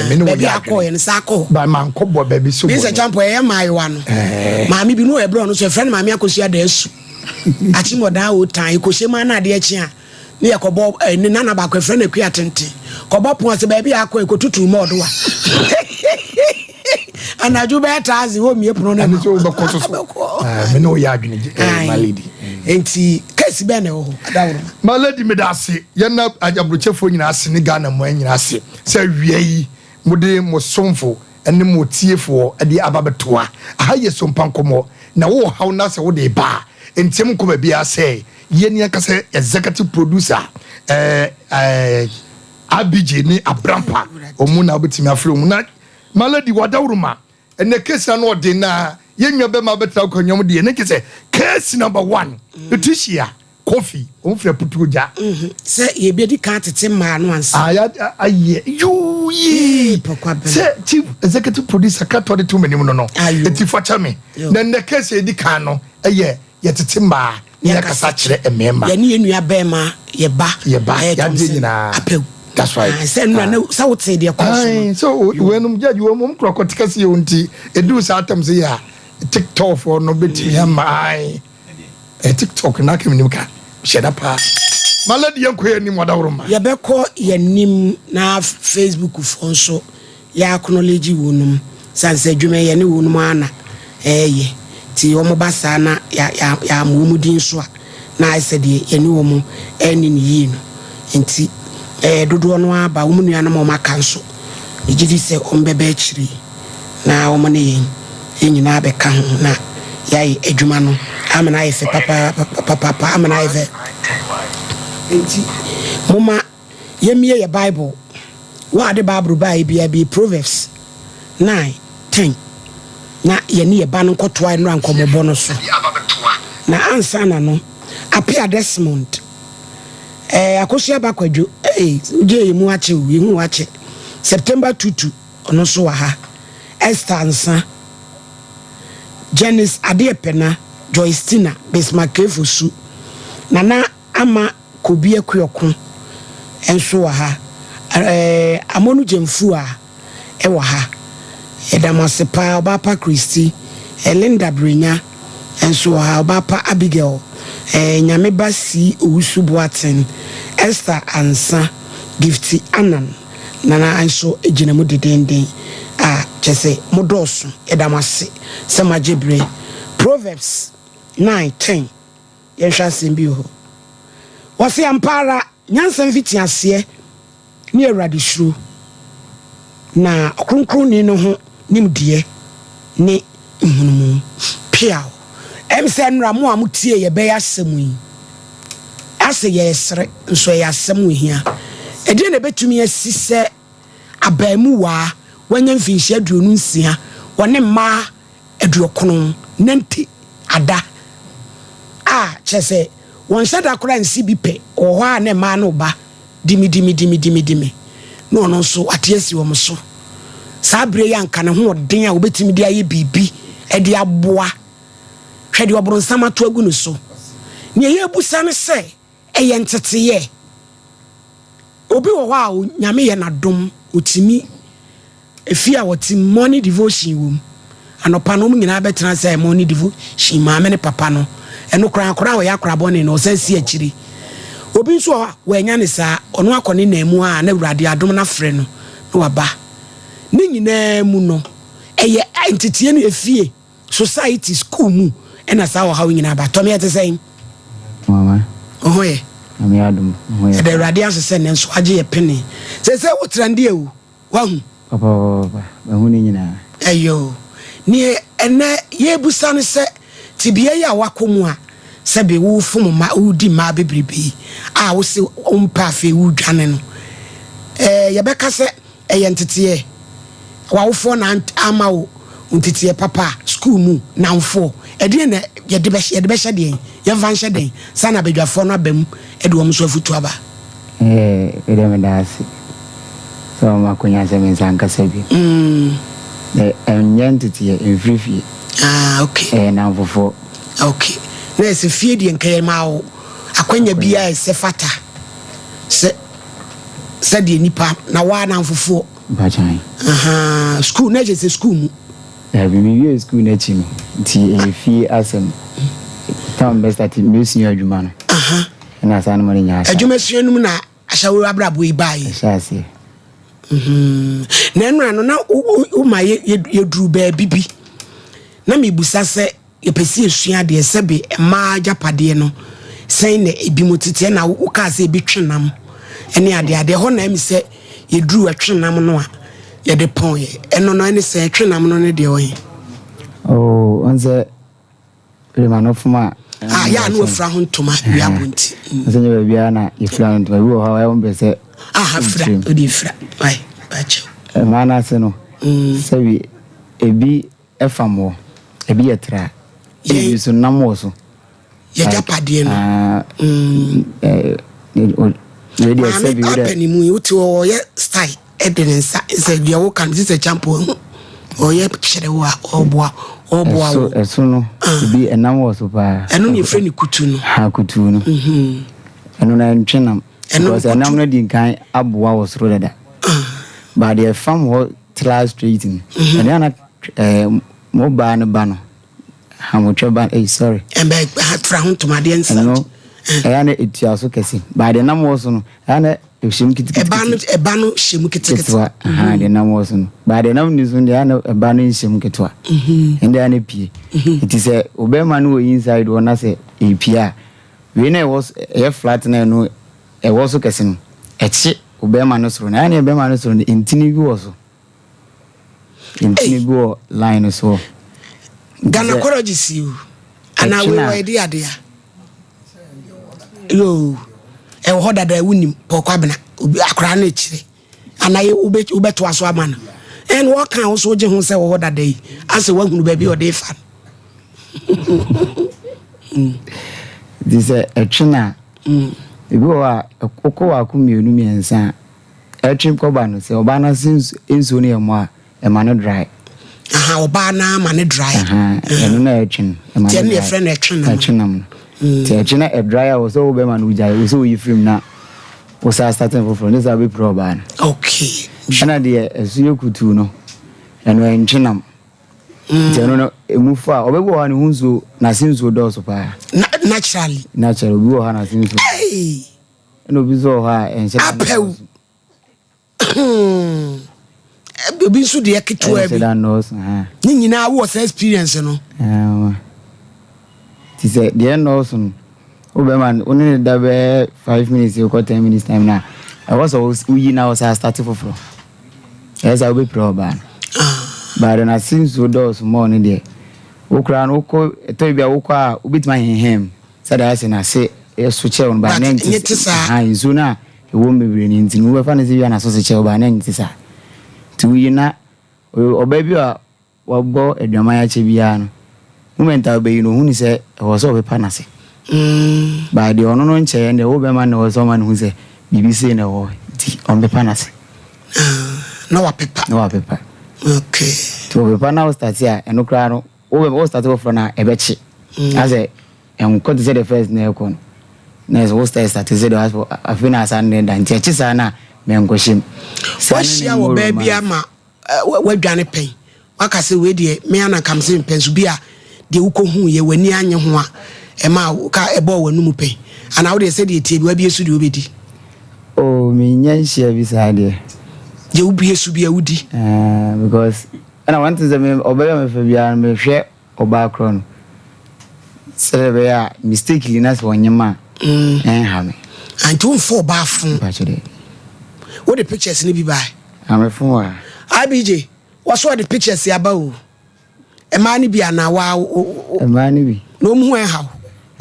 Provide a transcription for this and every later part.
Me ne wo Baabi yɛ a akɔɔyɛ adwene. no saa kɔ hɔ. Ba mankɔ bɔ baabi so Me sɛ bɔne. Champo ɛyɛ mmaayewa no. Maame bi no wɔ ɛberɛ ɔno so yɛfrɛ no Maame Akosua da asu. Akyemmɔdaa o tan yɛkɔhyɛ mu a na adeɛ kye a ne yɛkɔbɔ eh, ne nana baako yɛfrɛ no Akua Tenten. Kɔbɔ pon ase baabi a akɔ yɛkɔtutu mɔɔdo a. Anadwo bɛyɛ taase wɔ mmie pono no Ɛne ma. sɛ wobɛkɔ so so. Bɛkɔ. Eh, me ne wo yɛ adwene gye- eh, my lady. Nti case bɛn na ɛwɔ hɔ adaworoma? My lady meda ase. Yɛn aburokyɛfoɔ nyinaa ase ne Ghana mu nyinaa ase sɛ awia yi mode mo somfo ne mo tiefoɔ de aba bɛtoa. Aha yɛ Sompa Nkɔmmɔ na wowɔ haw na sɛ wode ba a ntiam nkɔ baabiara sɛ yɛn ankasa executive producer eh, eh, ABJ ne Abrampa wɔn na wobɛtumi afrɛ wɔn na my lady wadaworoma ɛnɛ case na ɔden na yɛn nua bɛma bɛtena akonnwa mu deɛ ne kyɛ sɛ case number one Letitia Kofi wɔn fira putuo gya. Sɛ yɛbɛdi kan tete mmaa no ansa. Ayɛ yuu yii sɛ chief executive producer katoa de to m'anim no no eti fakyɛ me na nnɛ case a yɛdi kan no ɛyɛ yɛtete mmaa na yɛkasa kyerɛ mmarima. Yɛne yɛn nua bɛrima yɛ ba. Yɛ ba yɛadeɛ nyinaa. Apɛw. That's right. Sɛ nnura na sɛ wote deɛ kɔɔ so no. Sɛ wɔnom judge wɔn wɔn kura kɔte kɛse yɛ wɔn ti eduru saa atam sɛ yɛ a tiktok foɔ no betumi ama ayi. Ɛyɛ tiktok na aka menim ka hyɛ da paa. My lady yɛnkɔ yɛn anim ɔdaworo ma. Yɛbɛkɔ yɛn anim na Facebook foɔ nso yɛ acknowledge wɔnom sane sɛ adwuma yi yɛne wɔnom ara na ɛɛyɛ nti wɔn ba saa na yɛama wɔn din nso a na ayɛ sɛ deɛ yɛne wɔn ɛnni no yie no nti ɛɛ dodoɔ no ara ba wɔn nuanom a wɔn aka nso megye di sɛ wɔn bɛba akyire yi. na wɔn ne yɛn yɛn nyinaa abɛka ho na yɛayɛ adwuma no ama no ayɛ fɛ papaapa ama no ayɛ fɛ. Enti momma yɛmmie yɛ Bible. Wo a wode Bible baeɛ biara bie Proverbs 9, 10 na yɛne yɛ ba no nkɔtoa nnora nkɔmmɔbɔ no so. Na ansa na no, Appiah Desmond, eh, Akosua Bakwadwo, eh, wogyee yɛn mu akyɛ o, yɛhu wo akyɛ. September Tutu. Ɔno nso wɔ ha. Esther Ansah, Janice Adeɛpɛna, Joyce Tina, Bismarck Kefosu, Nana Ama Kobi Akuoko nso wɔ ha. Ɛɛ Amonu Gyamfua wɔ ha. Yɛda mo ase paa. Ɔbaapa Christy, Linda Brenya nso wɔ ha. Ɔbaapa Abigail, Nyame Ba C Owusu Boateng, Esther Ansah, Gifty Annan. Nana nso gyina mu dedennden a kyerɛ sɛ mo dɔɔso yɛda mo ase sɛ mo agye bere. Proverbs 9, 10 yɛnhwɛ asɛm bi wɔ hɔ. Wɔse ampa ara nyansa mfitiaseɛ ne Awurade suro, na Ɔkronkronni no ho nimdeɛ ne nhunumu. Peaw! Ɛm sɛ nnora mo a mo tie yɛ bɛyɛ asɛm yi ase yɛresere nso ɛyɛ asɛm a ɛhia. Ɛdeɛn na ɛbɛtumi asi sɛ abaamuwaa wanya mfinhyia 26 ɔne mmaa aduɔkono nante ada a kyerɛ sɛ wɔnhyɛ da koraa nsi bi pɛ wɔ hɔ a na mmaa no reba dimi dimi dimi dimi dimi na ɔno nso wate asi wɔn so. Saa berɛ yi anka ne ho ɔden a wɔbɛtumi de ayɛ biribi de aboa. Hwɛ deɛ ɔbronsam ato agu ne so. Nea yɛrebusa ne sɛ, ɛyɛ nteteeɛ? Obi wɔ hɔ a Onyame yɛ n'adom, ɔtumi, efie a ɔte mu, morning devotion wɔ mu. Anɔpa no wɔn nyinaa bɛtena ase ayɛ morning devotion, maame ne papa no. Ɛno koraa, akwadaa a ɔyɛ akwadaa bɔne no, ɔsan si akyire. Obi nso wɔ hɔ a, wannya no saa, ɔno akɔ ne nan mu a na Awurade adom no afrɛ no na waba. Ne nyinaa mu no, ɛyɛ nteteɛ no efie. Society, school mu na saa ɔhaw yi nyinaa ba. Tɔme ɛte sɛn? Mama. Wo ho yɛ? Nyame adom, me ho yɛ. Yɛda Awurade ase sɛ nnɛ nso wagye yɛ pene. Seesei wo trɛnde o, wahu? Papapaapa, mahu ne nyinaa. Ɛyɛ o. Neɛ ɛnnɛ yɛrebusa ne sɛ, tebea yi a woakɔ mu a sɛbe wofom mma, wodi mmaa bebrebe yi a wose wompɛ afei wodwane no, ɛɛ yɛbɛka sɛ Ɛyɛ nteteɛ. W'awofoɔ na amma wo nteteɛ papa, sukuu mu nnamfoɔ. Ɛdeɛn na yɛde bɛhyɛ, yɛde bɛhyɛ deɛn? Yɛmfa nhyɛ dɛn? Saa na badwafoɔ no aba mu de wɔn nso afutuo aba. Ee, me deɛ meda ase sɛ wama akwanya sɛ me nsa nkasa bi. Na ɛnyɛ nteteɛ, ɛmfiri fie. Ah, okay. Ɛyɛ nnamfofoɔ. Okay. Na ɛsɛ fie deɛ nka yɛmaa wo akwanya biara ɛsɛ fata sɛ sɛdeɛ nipa na woa nnamfofoɔ. Mpakyɛw. Ahaa, school na ɛkyɛ sɛ school mu. Daabi, me wiee school no akyi no, nti ɛyɛ fie asɛm. Time bɛ start mesua adwuma no. Aha. Ɛna saa no ma no nya ahyɛ. Adwuma sua no mu na ahyɛwo abrabɔ yi baa yi. Ɛhyɛ aseɛ. Mhm. Na ɛnora no na wo ma yɛduru baabi bi. Na mebusa sɛ Yɛpɛ sɛ yɛsua adeɛ sɛbe mmaa agyapadeɛ no sɛn na ebinom tete ɛna wokaa sɛ ebi twe nam ɛne adeɛ adeɛ ɛhɔ na ɛmi sɛ yɛduru ɛtwe nam no a yɛde pɔn yɛ ɛno no ɛne sɛ ɛtwe nam no ne deɛ ɔhe. Oh, ɔn sɛ rema no fom a. Ah, yɛ a na wafura ho ntoma wia bɔ nti. Ɔsɛ nyɛ baabi a na yɛfura no ntoma bi wɔ hɔ a ɛwɔ mpɛ sɛ. Aha fira ɔde fira ayi baakyɛw. Mmaa no ase no sɛbi ebi Ɛfam wɔ, ebi yɛ tra, ɛna ebi nso nam wɔ so. Yɛgyapadeɛ no. Ah, mm. eh, Maame apɛ ne mu yi wote hɔ ɔyɛ style ɛde ne nsa sɛ deɛ woka no sɛ champo ho ɔyɛ kyerɛ wo a ɔboa ɔboa wo. Ɛso no ah. ebi ɛnam wɔ so paa. Ɛno ne yɛfrɛ no kutu no. Ha kutu no. Mhm. Ɛno na ɛntwe nam. Ɛno because ɛnam no di nkan aboa wɔ soro dada. Ah. Ba deɛ ɛfam hɔ Tra straight no. Mhm. Ɛne ana eh, mo baa no ba no. Hamotwa ba eh sorry. Ɛbɛ tra ho ntomadeɛ nsa. Ɛno ɛyɛ na etua so kɛse. Ba de nam wɔ so no ɛyɛ na ɛhyɛ mu kitikiti. Ɛba no ɛba no hyɛ mu kitikiti. Ketewa. Aha de nam wɔ so no. Ba de nam ni so deɛ ɛyɛ na ɛba no nhyɛ mu ketewa. Mhm. Ɛnde ɛyɛ na pie. Mhm. Nti sɛ obɛrima no wɔ inside hɔ na sɛ epie a wei na ɛwɔ ɛyɛ flat na ɛno Ɛwɔ so kɛse no, ɛkye obɛɛma no soro no. Ɛyɛ a na bɛɛma no soro no, ntini bi wɔ so. Ntini bi wɔ line no soɔ. Gynecologist yi o, anaa wei wɔyɛ de adeɛ a. Yoo, ɛwɔ hɔ dada wonim Paul Kwabena, obi akwaraa no akyire. Anaa wobɛtoa so ama no. Ɛn wɔka a wo so wogye ho sɛ wɔ hɔ dada yi, asɛ woahunu baabi a ɔde fa no. Nti sɛ ɛtwe no a, ebi wɔ hɔ a wokɔ baako mmienu mmiɛnsa a, ɛtwe kɔba no sɛ ɔbaa no ase nsuo no yɛ mɔ a, ɛma no dry. Aha, ɔbaa no ama no dry. Ɛno na ɛtwe no, ɛma no dry. Nti ɛno na yɛfrɛ no ɛtwe nam. Ɛtwe nam no. Nti ɛtwe na ɛdry a, wɔ sɛ wo bɛrima no wogyae, wɔ sɛ woyi firim na wo saa starting foforɔ, ne saa wobɛpira ɔbaa no. Okay. Ɛna deɛ ɛso yɛ kutuu no, ɛno ɛntwe nam. Nti ɛno no emu fa a ɔbɛbi wɔ hɔ a ne ho nsuo n'ase nsuo dɔɔso paa. Na naturally. Naturally obi wɔ hɔ a n'ase nsuo. Hey. Ɛna obi nso wɔ hɔ a ɛnhyɛ da Apɛw. Obi nso deɛ ketewa bi. Ɛnhyɛ da nnɔɔso. Ha. Ne nyinaa wɔ saa experience no. Ti sɛ deɛ nnɔɔso no wo bɛma wo ne ne da bɛyɛ 5 minutes kɔ 10 minutes time na ɛwɔ sɛ woyi na wo saa start foforɔ. Ɛyɛ sɛ wobɛpira ɔbaa no. But n'ase nsuo dɔɔso mɔɔ no deɛ, wo koraa no wokɔ ɛtɔ bi a wokɔ a wobɛtumi ahehem mu sɛdeɛ ayɛ sɛ n'ase so kyɛw no but na ɛnte saa. Nsuo no a ɛwɔ mu bebree no nti no wobɛfa no sɛ bi a n'aso so kyɛw but na ɛnte saa. Nti woyi na ɔbaa bi a Wabɔ adwaman akyɛ biara no, moment a ɔbɛyi no, ɔhunu sɛ ɛwɔ sɛ ɔpepa n'ase. But deɛ ɔno no nkyɛeɛ no deɛ, wo bɛrima no na ɛwɔ sɛ ɔma no hu sɛ biribi sei na ɛwɔ hɔ, nti ɔmpepa n'ase. Ah, na wapepa. Na wapepa. Okay. Nti ɔpepa na wo start a, ɛno koraa no, wo bɛ wo start foforɔ no a, ɛbɛkye. Asɛ ɛnkɔ te sɛ the first na ɛkɔ no. Na ɛsɛ wo start start sɛ deɛ afei na asa no da, nti ɛkye saa no a, mɛnkɔhyɛ mu. Saa no ne Wahyia wɔ more baa bi romance. ama Woadwane pɛn? Woaka sɛ, 'Wei deɛ, me ara na anka mese mepɛ. Nso bi a deɛ wokɔhuiɛ, w'ani annye ho a ɛmaa woka ɛbɔɔ w'anomu pɛn. Anaa wo deɛ, sɛdeɛ ɛteɛ bi, woabue so deɛ wobɛdi? Oh, mennya nhyia bi saa deɛ. Deɛ wobue so biara, wodi? Eh, because ɛna one thing sɛ me ɔbaa bi a mefɛ biara no, mehwɛ ɔbaa korɔ no sɛdeɛ ɛbɛyɛ a mistakenly na sɛ ɔnyem a ɛnha me. Ah, nti womfa ɔbaa fon? Mpakyɛ dɛ. Wode pictures no bi bae? Ah, me fon wɔ ha. IBJ, wɔso wɔde pictures aba o. Mmaa no bi anaa waa wo? Mmaa no bi. Na wɔn ho ɛnha wo?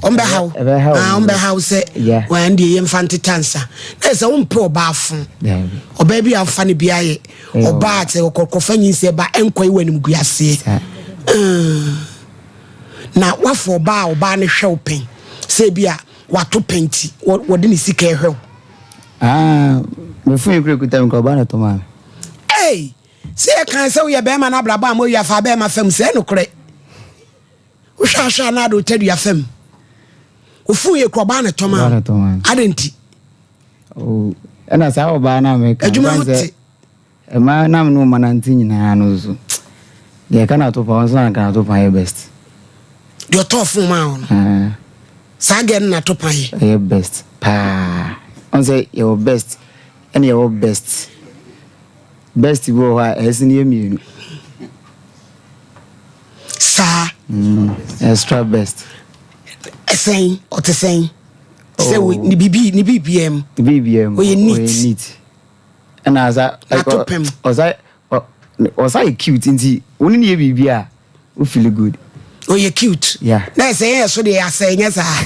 Wɔn bɛha wo? Ɛbɛha wo. Ah, wɔn bɛha wo sɛ wɔn deɛ yɛmfa nteta nsa. Na sɛ wompɛ ɔbaa fon. Ɔbaa bi a wofa no bi ayɛ. Ɔbaa sɛ ɔkɔfa nyinsɛn ba ɛnkɔ yi wɔ animguaseɛ. Na wafa ɔbaa a ɔbaa no hwɛ wo pɛn. Sɛ ebi a wato pɛn nti wɔde ne sika ɛhwɛ wo. Ah, me phone kura kuta me kura ɔbaa na tɔ maa me. Ei, sɛ yɛka sɛ woyɛ bɛrima no abrabɔ a moyɛ afa bɛrima fam sɛ nokorɛ. Wohwɛ ahwɛ a na ade wotadua fam. Wo phone yɛ kura ɔbaa na tɔ maa wo. Adɛn nti? Oh, ɛna saa ɔbaa no a meka. Adwuma ho te. Ɛma na me ne wɔn nante nyinaa no so deɛ ɛka na to pa wɔn nso na nka na to pa yɛ best. Deɛ ɔtɔɔ fon maa wɔn no. Saa gɛ no na to pa yɛ. Ɛyɛ best paa. Wɔn sɛ yɛwɔ best ɛna yɛwɔ best. Best bi wɔ hɔ a ɛsɛ ne yɛ mmienu. Saa. Extra best. Ɛsɛn ɔte sɛn. Sɛ oh. ne bibi ne biribiara mu. Ne biribiara mu. Ɔyɛ neat. Ɔyɛ neat. Ɛna asa. Ato pɛm. Ɔsa ɔsa yɛ cute nti wɔn ne yɛ biribi a o feel good. Ɔyɛ cute. Yeah. Na ɛsɛ yɛn so deɛ asɛ nyɛ saa.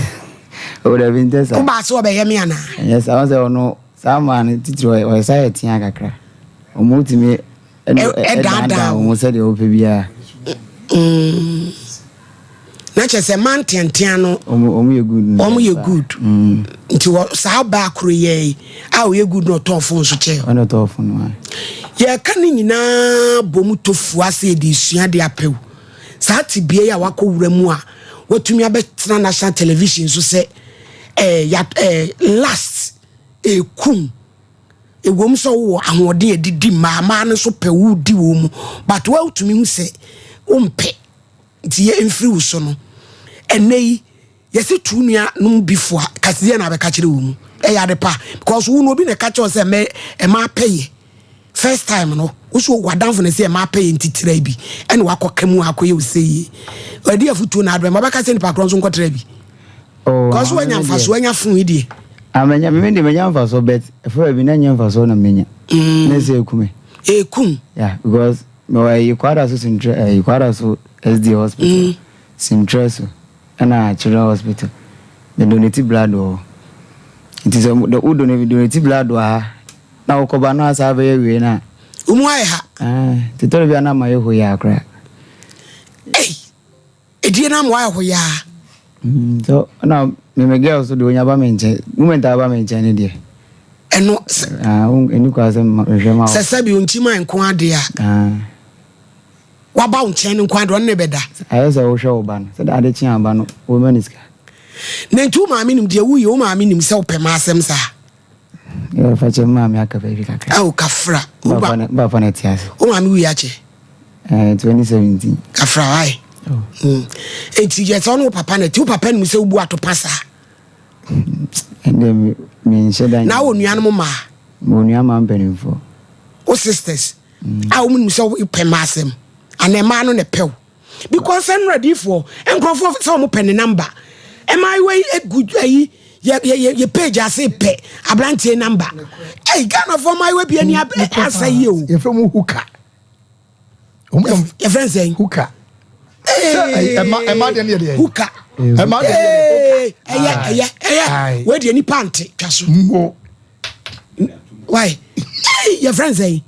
O dabi ntɛ saa. O ba so ɔbɛyɛ mi ana. Ɛnyɛ saa wɔn sɛ ɔno saa maa no titiri ɔyɛ sa yɛ tea kakra. Wɔn tumi ɛdaadaa wɔn sɛdeɛ wɔpɛ biara. Mm. Na kyerɛ sɛ mmaa nteantea no. Wɔn yɛ good. Wɔn yɛ good. Mm. Nti wɔ saa ɔbaa koro yɛ yi a ɔyɛ good na ɔtɔn fon so kyɛ. Ɔna ɔtɔn fon wa. Yɛka ne nyinaa bɔ mu to fua sɛ yɛde esua de apɛw. Saa tebea yi a wakɔ wura mu a watumi abɛtena national television so sɛ ɛɛ ya ɛɛ last ekum. Ɛwom sɛ wowɔ ahoɔden a ɛde di mmaa, mmaa no nso pɛ wo di wɔn mu, but woatumi hu sɛ wompɛ nti yɛ mfiri wo so no. Ɛnɛ yi, yɛsɛ tu nua nom bi fo a, kaseɛ na abɛka kyerɛ wɔ mu. Ɛyɛ ade pa because wo no obi na ɛka kyerɛ wo sɛ mɛ ɛma apɛ yɛ. First time no, wo so w'adamfo na ɛsɛ ɛma apɛ yɛ nti tra bi ɛna wakɔka mu akɔyɛ wo sɛ yie. Ɛde afutuo na adebɛma wobɛka sɛ nipa korɔ nso nkɔtra bi. Oh, Kɔso wanya mfaso wanya fon yi deɛ. Ah, menya me de menya mfaso but ɛfɛ baabi na nyɛ mfaso na menya. Mm. Na sɛ ekume. Ekum. Yeah, because me wɔ ɛyi kwada so sintre ɛyi kwada so SD hospital. Mm. Sintre so ɛna children hospital. Me donate blood wɔ. Nti sɛ wo donate donate blood wɔ ha na wokɔba na asa abɛyɛ wei na. Umu ayɛ ha. Ah, titɔre bi a na ma yɛ hɔ yɛ akora. Hey. Edie no ama wayɛ hoyaa. Mm, so na me me girl so de onya ba me nkyɛn. Moment a ba me nkyɛn ne deɛ. Ɛno sɛ. Ah, ɛni kwa sɛ mehwɛ ma. Sɛ sɛbi onti ma nko ade a. Ah. Waba wo nkyɛn no nko ade ɔno ne bɛda. Ayɛ sɛ wohwɛ wo ba no. Sɛ ade kye aba no, wo ma ne sika. Na nti wo maame nim deɛ woyɛ, wo maame nim sɛ wopɛ ma asɛm saa. Yɛ fa kyɛ maame aka baabi kakra. Awo kafra. Ba fa na ti ase. Wo maame wu ya kyɛ. Eh, 2017. Kafra why? Oh. Mm. Enti yɛ sɛ ɔne wo papa na ti wo papa nim sɛ wobu atopa saa. Ɛnde me nhyɛ da. Na wo nuanom mmaa. Mo nua mmaa mpanimfoɔ. Wo sisters. Mm. A wɔn nim sɛ wopɛ mmaa asɛm. Ana mmaa no na ɛpɛ wo. Because ɛnora diifoɔ nkurɔfoɔ sɛ wɔn pɛ ne namba. Mmaayewa yi egu ayi yɛ yɛ yɛ page ase pɛ aberanteɛ namba. Ɛyi Ghanafoɔ mmaayewa bi ani asa yie o. Yɛfrɛ mu huka. Yɛfrɛ nsɛn. Huka. Sɛ ɛma ɛma deɛ ne yɛ deɛ. Huka. Ɛma deɛ ne yɛ deɛ. Ɛyɛ ɛyɛ ɛyɛ wei deɛ nipa nte twa so. Mo. Why? Yɛfrɛ nsɛn.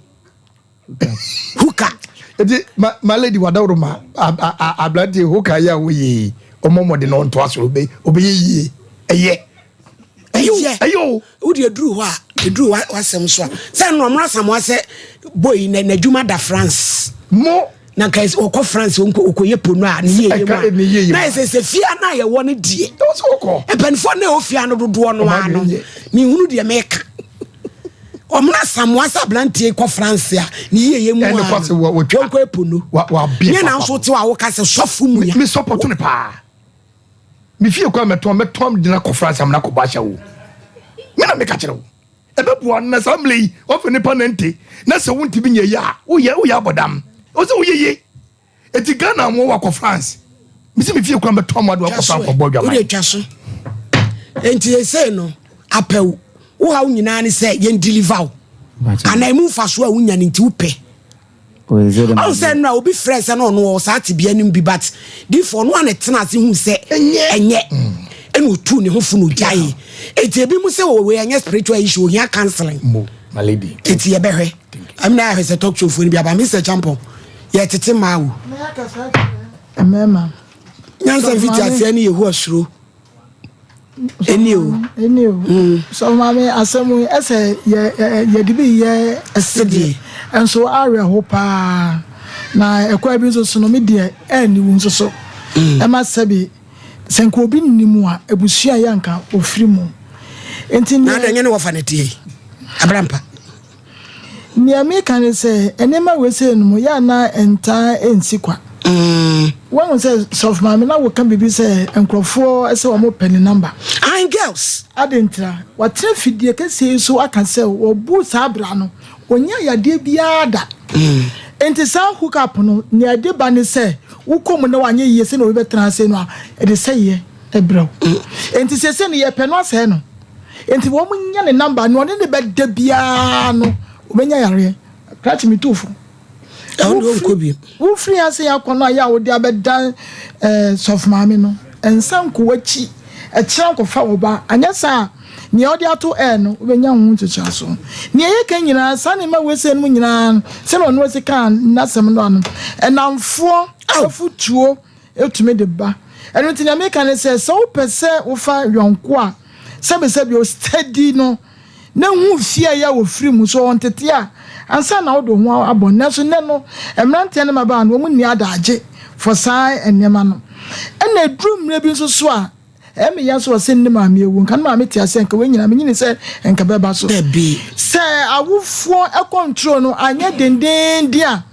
Huka. Eti ma ma lady wadaworo ma aberanteɛ huka yɛ a woyɛ yi ɔmɔ mɔden na ɔntoa so obe obɛyɛ yie ɛyɛ. Ɛyɛ ɛyɛ o. Wode aduru hɔ a eduru w'asɛm so a sɛ no ɔmo asamoa sɛ boy na n'adwuma da France. Mo. Na nka ɔkɔ France ɔkɔyɛ pono a ne yie yɛ mu a na ɛsɛ sɛ fia no a yɛwɔ no deɛ mpanimfoɔ no a ɛwɔ fia no dodoɔ no ara no mehunu deɛ meka ɔmo asamoa sɛ aberanteɛ kɔ France a ne yie yɛ mu a wɔnkɔ epono nyɛ na nso te hɔ a woka sɛ sɔfo mu ya me support no paa Me fie kwan mɛtɔn mɛtɔn de no akɔ France amena akɔbɔ ahyɛ wo. Me na meka kyerɛ wo. Ɛbɛboa no na saa mmerɛ yi wɔfɛ nipa nante na sɛ wontumi nyɛ yie a woyɛ woyɛ abɔdam. Ɛwɔ sɛ woyɛ yie. Eti Ghana mo wakɔ France. Mesi me fie kwan mɛtɔn mo ade wakɔ France kɔbɔ adwaman. Wode twa so. Enti esei no apɛw wo haw nyinaa ne sɛ yɛn deliver wo. Anaa emu mfaso a wonya no nti wopɛ. Ɔn sɛ nnora obi frɛ sɛ na ɔno ɔwɔ saa tebea no mu bi but difo ɔno a na ɛtena ase hu sɛ ɛnyɛ ɛna otu ne ho fo na ogyae. Eti ebi mu sɛ wɔ ɛnyɛ spiritual issue ohia counseling. Mo my lady. Eti yɛbɛhwɛ. Ɛmi na ayɛ sɛ talk show fo no bi aba Mr. Champon yɛtete mmaa o. Mmarima. Nyansa mfiti aseɛ ne Yehowa suro. Ɛni o. Ɛni o. Mm. So maame asɛm yi ɛsɛ yɛ yɛde bi yɛ ɛsɛdeɛ nso awerɛho paa na ɛkwan bi nso so no me deɛ ɛnni wo nso so mm. ɛma sɛbi sɛ nka obi nni mu a abusua yɛ anka ofiri mu nti na adɛ nyɛ ne wɔfa ne teɛ abrampa. Nea meka ne sɛ, nneɛma wei sei no mu, yɛ a na ɛntaa nsi kwa. Woahu sɛ sɔfo maame na woka biribi sɛ nkurɔfoɔ sɛ wɔn pɛ ne number. Ae girls. Adɛn ntira? Watena fidie kɛseɛ yi so aka sɛ wɔbu saa bra no, ɔnnya yadeɛ biara da. Enti saa hook up no, nea ɛde ba ne sɛ wokɔ mu na wanyɛ yie sɛnea obi bɛtena ase no a, ɛde sɛeɛ brɛ wo. Enti seesei no yɛpɛ no asɛe no. Enti wɔn nya ne number no, ɔne ne bɛda biara no, ɔbɛnya yareɛ. Krakye me tu fo. Wofiri ase akɔ no a yɛ a wode abɛda eh, sɔfo maame no, nsa nkɔ w'akyi, ɛkyerɛ nkɔfa wo ba. Anyɛ saa a, nea ɔde ato air no, wobɛnya ho nsusuanso. Nea yɛka nyinaa, saa nneɛma wei sɛ no mu nyinaa no, sɛnea ɔno asi kaa n'asɛm no ano, ɛnamfoɔ afotuo tumi de ba. Ɛno nti nea meka ne sɛ, sɛ wopɛ sɛ wofa yɔnko a, sɛbesɛbe o, steady no, na hu fie a ɛyɛ a wɔfiri mu, so ɔntete a, ansa na wode wo ho abɔ no. Nanso nnɛ no, mmeranteɛ ne mmabaa no, wɔn nni adagye for saa nneɛma no. Ɛna ɛduru mmerɛ bi nso so a, ɛyɛ me ya nso wɔ sɛ ne maame awu. Nka ne maame te ase a, nka wei nyinaa, menyini sɛ nka bɛba so. Dabi. Sɛ awofoɔ control no anyɛ dendeenden a,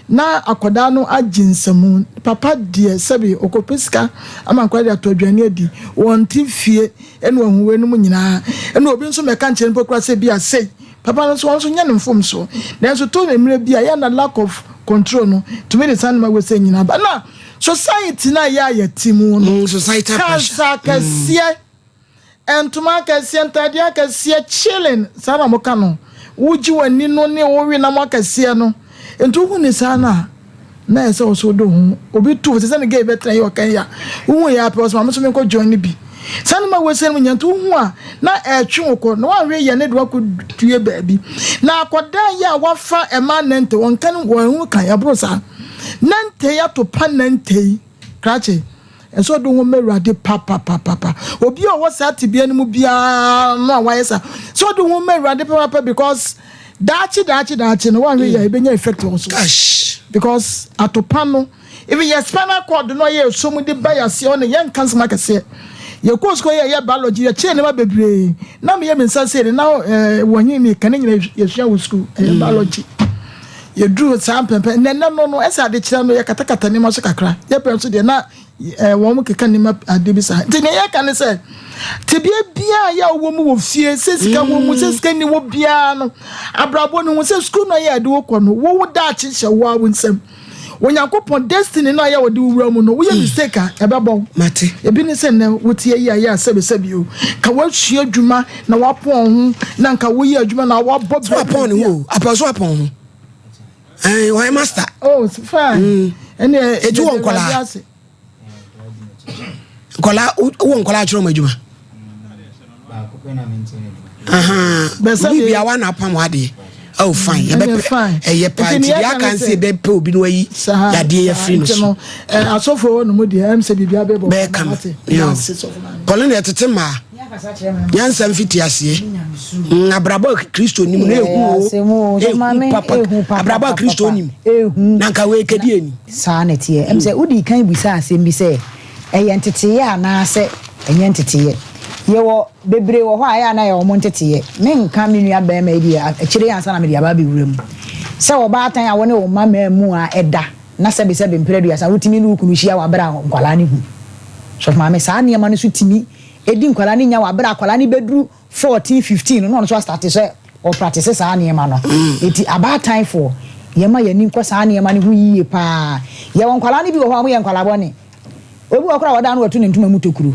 na akwadaa no agye nsamu. Papa deɛ sɛbe ɔkɔpɛ sika ama nkwadaa de atɔ aduane adi, wɔnte fie ɛna wahu weinom nyinaa. Ɛna obi nso mmɛka nkyerɛ no mpo koraa sɛ bi a sei. Papa no nso ɔno nso nyɛ no mfomsoɔ. Nanso to mmerɛ bi a yɛ na lack of control no tumi de saa nneɛma wei sɛ nyinaa ba. Na society no a yɛ a yɛte mu no, societal pressure. kasa kɛseɛ. Ntoma akɛseɛ, ntadeɛ akɛseɛ, chilling, saa na wɔka no. Wogye w'ani no ne wo we nam akɛseɛ no. Nti wohu ne saa no a, na ɛsɛ wo so wode wo ho. Obi tu wo sɛ sɛne gay bɛtena yi ɔka yi a, wohu yɛ apɛ, ɔsɛ ma me nso menkɔ join no bi. Saa nneɛma wei sɛ no nyɛ nti wohu a, na ɛretwe wo kɔ, na woanhwɛ yie a na ɛde wo akɔdue baabi. Na akwadaa yi a wafa mmaa nante, wɔnka no wɔn ho kan, ɛboro saa. Nante yi ato pa nante yi, krakye. Ɛsɛ sɛ ɔde wo ho ma Awurade papapapapa. Obi a ɔwɔ saa tebea no mu biara no a wayɛ saa, sɛ ɔde wo ho ma Awurade papapa because daakye daakye daakye no wanhwɛ yɛ ebenya effect wɔ so. Because atopa no, even yɛ spinal cord no a yɛ ɛsɔ mu de ba yɛ aseɛ hɔ no yɛnka nsɛm akɛseɛ. Yɛkɔɔ sukuu yɛ yɛ biology yɛkyerɛ nneɛma bebree na meyɛ me nsa sei de na eh, wɔnye me ka ne nyina yɛsua wɔ sukuu ɛyɛ biology. Yɛduruu saa mpɛmpɛ nnɛ no no, ɛsɛ adekyerɛ no yɛkatakata nneɛma so kakra. Yɛ berɛ nso deɛ na eh, wɔn keka nneɛma ade bi saa. Nti nea yɛka ne sɛ, tebea biara yɛ a wowɔ mu wɔ fie, sɛ sika wɔ mu, sɛ sika nni hɔ biara no, abrabɔ no ho sɛ sukuu no a yɛ a yɛde wo kɔ no, wo wo daakye hyɛ wo ara wo nsam. Onyankopɔn destiny no a yɛ a wɔde wo wura mu no, woyɛ mistake a, ɛbɛbɔ wo. Mate. Ebi ne sɛ nnɛ wote ayi a yɛ a sɛbesɛbe o, ka woasua adwuma na woapɔn ho na nka woyɛ adwuma na woabɔ So apɔn ne ho o, apɔn so apɔn ho. Ɛn ɔyɛ master. Oh, fine. Ɛne Eti wɔ nkɔlaa. Nkɔlaa wɔ nkɔlaa akyerɛ wɔn adwuma. Obi bia wa na apam adeɛ. Oh fine. Yɛbɛpɛ ɛyɛ paa nti deɛ aka nse yɛbɛpɛ obi no ayi yadeɛ yɛfiri no so. Asɔfoɔ wɔ no mu deɛ ɛm sɛ biribi abɛbɔ. Bɛyɛ kama. Kɔle na ɛtete mmaa. Nyansa mfiti aseɛ. Abrabɔ a Kristo nim no ehu o. Ehu papa. Abrabɔ a Kristo nim. Na nka wei kedi eni. Saa na ɛteɛ. Ɛm sɛ wodii kan bisaa asɛm bi sɛ, ɛyɛ nteteeɛ anaasɛ ɛnyɛ nteteeɛ? Yɛwɔ bebree wɔ hɔ a ɛyɛ a na ɛyɛ wɔn nteteeɛ. Menka me nua barima yi deɛ akyire yi ansa na mede aba abɛwura mu. Sɛ ɔbaatan a wo ne wo mma mmaamua da na sɛbesɛbe mprɛ aduasa wotumi ne wo kunu hyia wɔ aberɛ a nkwadaa no hu. Sɔfo maame, saa nneɛma no nso tumi di nkwadaa no nya wɔ aberɛ a akwadaa no bɛduru 14, 15 no na ɔno nso astate sɛ ɔpratese saa nneɛma no. Enti abaatan foɔ, yɛma yɛn ani nkɔ saa nneɛma no ho yie paa. Yɛwɔ nkwadaa no bi wɔ hɔ a wɔyɛ nkwadaa bɔne. Obi wɔ hɔ koraa a ɔda a na watu ne ntoma mu tokuro.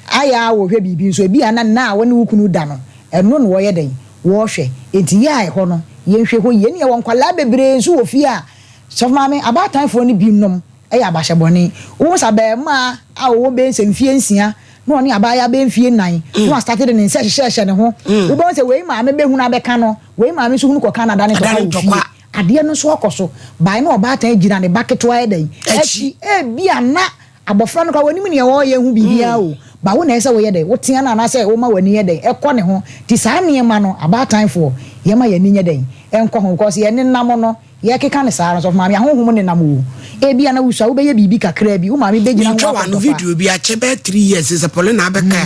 Ayɛ a wɔhwɛ biribi nso, ebia na nna a wo ne wo kunu da no, ɛno na wɔyɛ dɛn? Wɔhwɛ. Enti yɛ a ɛhɔ no, yɛnhwɛ hɔ yie. Ɛnna yɛwɔ nkwadaa bebree nso wɔ fie a, sɔfo maame, abaatan foɔ no binom yɛ abahyɛbɔne. Wohu sɛ abarimaa a ɔwɔ bɛyɛ sɛ mfeɛ nsia na ɔne abaayewa bɛyɛ mfeɛ nnan na wastate de ne nsa hyehyɛhyɛ ne ho. Wobɛhu sɛ wei maame bɛhunu abɛka no, wei maame nso hunu kɔka no adane ntɔkwa wɔ fie. Adeɛ no nso akɔ so. Bae na ɔbaatan gyina ne ba ketewa yɛ dɛn? Akyi. Ebia na abɔfra no koraa ɔnim nea ɔreyɛ ho biribiara o, but wo na ɛsɛ sɛ woyɛ dɛn? Wotea no anaasɛ woma w'ani yɛ dɛn? Ɛkɔ ne ho. Nti saa nneɛma no, abaatanfoɔ, yɛma yɛn ani nyɛ dɛn? Ɛnkɔ ho because yɛn nenam no. Yɛkeka no saa no, sɔfo maame, ahonhom nenam o. Ebia na wusua, wobɛyɛ biribi kakraa bi, wo maame bɛgyina ho Metwa akɔ w'ano ntɔkwa. video bi akyɛ bɛyɛ 3 years sɛ Paulina abɛka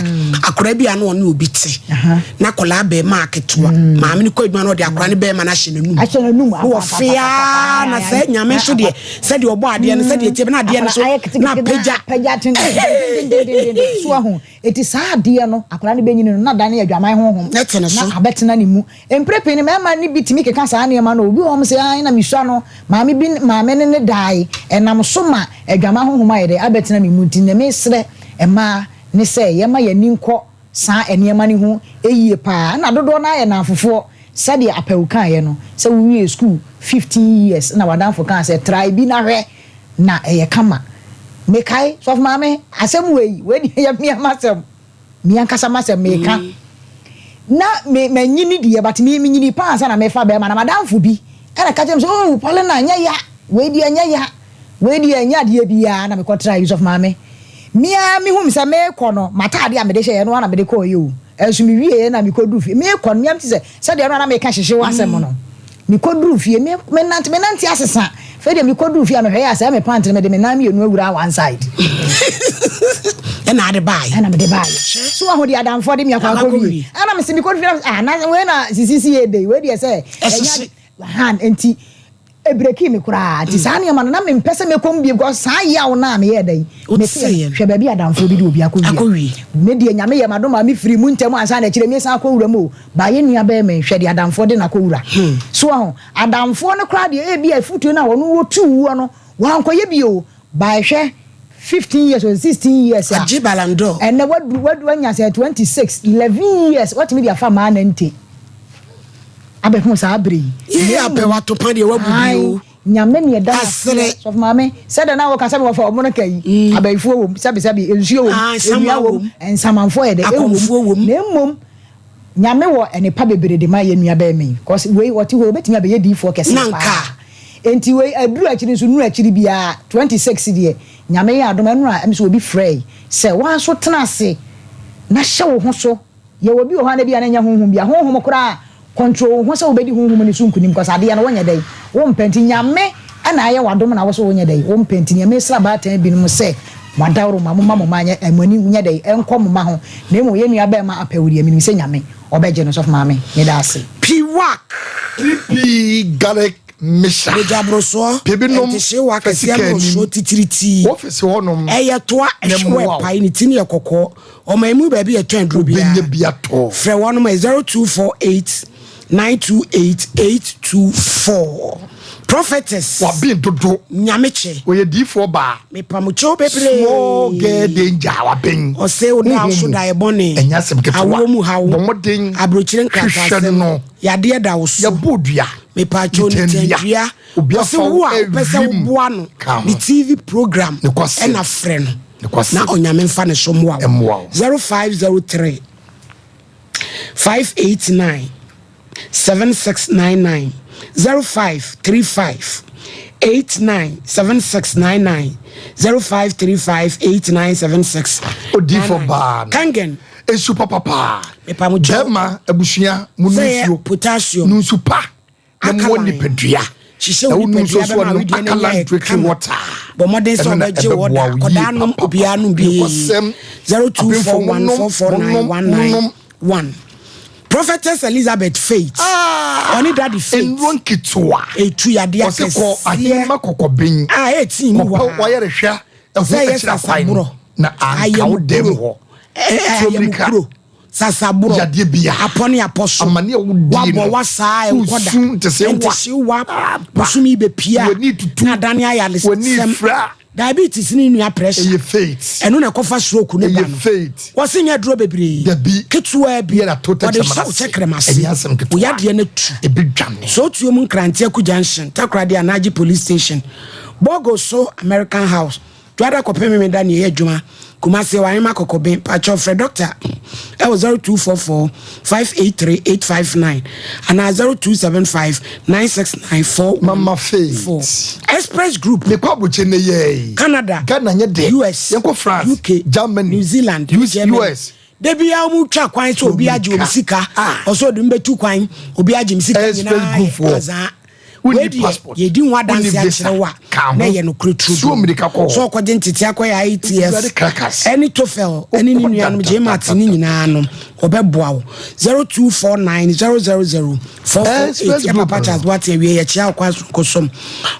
akwadaa bi a na ɔne obi te na akwadaa bɛrima aketewa maame no kɔ adwuma na ɔde akwadaa no bɛrima no ahyɛ n'anum Ahyɛ n'anum, na wɔfea na sɛ Nyame nso deɛ sɛdeɛ ɔbɔ adeɛ no sɛdeɛ tie na adeɛ no so Akwadaa ayɛ ketekete na apagya. Apagya tentententententen so ahu. Eti saa adeɛ no, akwadaa no bɛnyini no na da no yɛ adwaman honhom. Na ɛte ne so. Na abɛtena ne mu. Mpere pii no, mmarima no bi tumi keka saa nneɛma no. Obi wɔ hɔ sɛ, "Ae, na mesua no, maame bi maame ne ne dae. Ɛnam so ma adwaman honhom ayɛ dɛ abɛtena me mu." Nti nea mesrɛ mmaa ne sɛ yɛma yɛn ani nkɔ saa nneɛma no ho yie paa. Ɛna dodoɔ no ara yɛ nnamfofoɔ. Sɛdeɛ Apawu kaeɛ no, sɛ wowie sukuu 15 years na w'adamfo kaa sɛ try bi na hwɛ na ɛyɛ kama. Mekae, sɔfo maame, asɛm wei, wei deɛ ɛyɛ me ara m'asɛm. Me ankasa m'asɛm meka. Na me manyini deɛ, but me menyini paa ansa na mefa bɛrima. Na m'adamfo bi ɛna ka kyerɛ me sɛ, oh Paulina, nyɛ ya, wei deɛ nyɛ ya, wei deɛ nyɛ adeɛ biara. Na mekɔ try bi, sɔfo maame. Me ara mehu me sɛ mekɔ no, m'atadeɛ a mede hyɛeɛ no ara na mede kɔeɛ o. Ɛnso mewieeɛ na mekɔduru fie. Mekɔ no, me ara mete sɛ sɛdeɛ ɛno a na meka hyehye wo asɛm no. Mekɔduruu fie, me menante menante asesa. Afei deɛ mekɔduruu fie a mehwɛeɛ a sɛɛ me pant no mede me nan mmienu awura one side. Ɛna ade baeɛ. Ɛna mede baeɛ. So wahu deɛ adamfoɔ de me akɔ akɔwie. Ɛna mese mekɔduru fie na mese ah na wei na sisi si yɛ dei wei deɛ sɛ ɛnyɛ han nti Ɛbrekii me koraa nti saa nneɛma no na mempɛ sɛ mɛkɔ mu bio because saa yaw no a meyɛɛ da yi meteɛ no hwɛ baabi a adamfoɔ bi de obi akɔwie. Me deɛ Nyame yɛ m'adom a me firii mu ntɛm ansa na akyire mesan akɔ wura mu o but yɛn nua bɛɛma yi hwɛ deɛ adamfoɔ de no akɔ wura. So wahu? Adamfoɔ no koraa deɛ ebia afutuo no a ɔno ɔtuu woɔ no wankɔyɛ bio o but hwɛ 15 years or 16 years a Agye Ballon d'Or. ɛnɛ waduru wadu wanya sɛ 26, 11 years watumi de afa maa nante. Abɛhu saa bere yi. Yee apɛ watopa deɛ wabu bi o. Nyame ne ɛda n'aseɛ. Sɔfo maame, sɛdeɛ na woka sɛ wɔfa wɔn no ka yi, abayifoɔ wom, sɛbesɛbe, nsuo wom, nnua wom, nsamanfoɔ yɛ dɛ, ɛwom. Na mmom, Nyame wɔ nnepa bebree de ma yɛn nua bɛɛma yi, cause wei ɔte hɔ yi, ɔbɛtumi abɛyɛ diifoɔ kɛseɛ paa. Enti wei aduru akyiri nso, nnuru akyiri biara, 26 deɛ, Nyame yɛ adom, ɛnora ɛm sɛ obi frɛɛe sɛ, woa nso tena ase na hyɛ wo ho so. Yɛwɔ bi wɔ hɔ a na ebia na ɛnyɛ honhom bi a, honhom koraa control wo ho sɛ wobɛdi honhom no so nkunim cause adeɛ no wonyɛ dɛn? Wompɛ nti Nyame na ayɛ w'adom na wo so wonyɛ dɛn? Wompɛ nti nea mesrɛ abaatan binom sɛ mo adaworoma momma mo mma nyɛ mo ani nyɛ dɛn? Ɛnkɔ mo mma ho na mmom yɛn nua bɛɛma Apawu deɛ menim sɛ Nyame ɔbɛgye no. Sɔfo Maame meda ase. Piwak. 3P Garlic Mixture. Mogya borosoɔ, Pɛ bi nom ntehyeewa fa akɛseɛ sika anim. mmorosoɔ titiritii. Office hɔnom Ɛyɛ toa, na ɛhyew mmoa wo. ɛpae, ne ti no yɛ kɔkɔɔ. Ɔman mu baabi a yɛtɔn aduro biara. Wobɛnya bi atɔ. Frɛ wɔnom ɛ 0248 928 824. Prophetess. Waben dodo. Nyamekyɛ. Ɔyɛ diifoɔ baa. Mepamokyɛw bebree. Small girl danger waben. Ɔsɛ wo da so da ɛbɔne. Ɛnyɛ asɛm ketewa. Awoɔ mu haw. Bɔ mmɔden. Aburokyire Hwehwɛ nkrataasɛm. no. Yadeɛ da wo so. Yɛbɔ dua. Mepatwo ne tɛndua. Obi Ɔsɛ afa wo wo a wopɛ sɛ awim. woboa no. Ka ho. Ne TV program. Nokwasɛm. Ɛna frɛ no. Nokwasɛm. Na Onyame mfa ne so mmoa wo. Mmoa wo. 0503 589 7699 0535 897699 0535 8976 Odiifo baa no. Kangen. Nsu papapaa. Mepamokyɛw. Bɛrima abusua mu nu Sɛ yɛ nsuo. potassium. Nu nsu pa. Na mmoa Alkaline. nipadua. Hyehyɛ Na wo wonu nsuo nipadua so bɛma a nom wedeɛ no alkaline nyɛ drinking kama. water. Bɔ mmɔden sɛ Ɛno na ɔbɛgye wɔ ɛbɛboa da wo yie akɔdaa nom papapa. obiara nom bi Nokwasɛm, apemfoɔ monom, monom, monom. 0241449191. Prophetess Elizabeth Faith. Ɔne Daddy Faith. Nnuro nketewa. Etu yadeɛ Ɔse kɔ akɛseɛ. ahenema kɔkɔben. A ɛti mu Kɔpɛ hɔ a. wayarehwɛ ɛho Sɛ ɛyɛ akyiri akwan sasaborɔ. na anka wo dɛm hɔ. Ayamukuro. Tuo mirika. Sasaborɔ. Yadeɛ bia. Apɔ ne apɔ so. Amane a wodie Wabɔ no. wasaa ɛnkɔ da. Wosu ntesee wa. Ntesee wa. Aba. Bosome bɛpia. W'ani tutu. Na adane W'ani ayalesɛm. fira. Diabetes ne nua pressure. Ɛyɛ faith. Ɛno na ɛkɔfa stroke ne ba Ɛyɛ no. faith. Wɔse nyɛ aduro bebree. Dabi. Ketewa bi. Yɛ na to Wɔde tɛkyerɛma hyɛ wo ase. tɛkrɛma ase. Ɛnyɛ asɛm ketewa. Wo yadeɛ no tu. Ebi dwane. So otuo mu Nkrante Aku Junction, Takoradi Anagye Police Station, Bogo so American House, Dwada kɔpem Memeda ne ɛyɛ adwuma, Kumasi ɛwɔ Ahema Kɔkɔben. Pakyɛw frɛ Doctor ɛwɔ 0244 583 859 anaa 0275 969 414. Mama Faith. Express Group. Mekɔ aburokyire ne yɛ. Canada. Ghana nyɛ dɛ. US. Yɛnkɔ France. UK. Germany. New Zealand. US. Germany. US. Debi a wɔn twa kwan sɛ obi agye obi sika. Ah. Ɔsɛ ɔde mbɛtu kwan. Obi agye mi sika Express nyinaa Group yɛ wɔ. azaa. Wei Wonni deɛ passport, yɛdi ho wonni adanse visa, akyerɛ wo a ka na ho. ɛyɛ nokorɛ Suo turodoo. mmirika kɔ hɔ. Sɛ ɔkɔgye ntete akɔyɛ Awurade IETS krakas. ɛne TOEFL ɛne ne Wokɔ nuanom GMAT ne dadadadada. nyinaa no ɔbɛboa wo. 0249 000 448 Express yɛ Group papa no. Charles Boate awie yɛkyea wo kwan soronko som.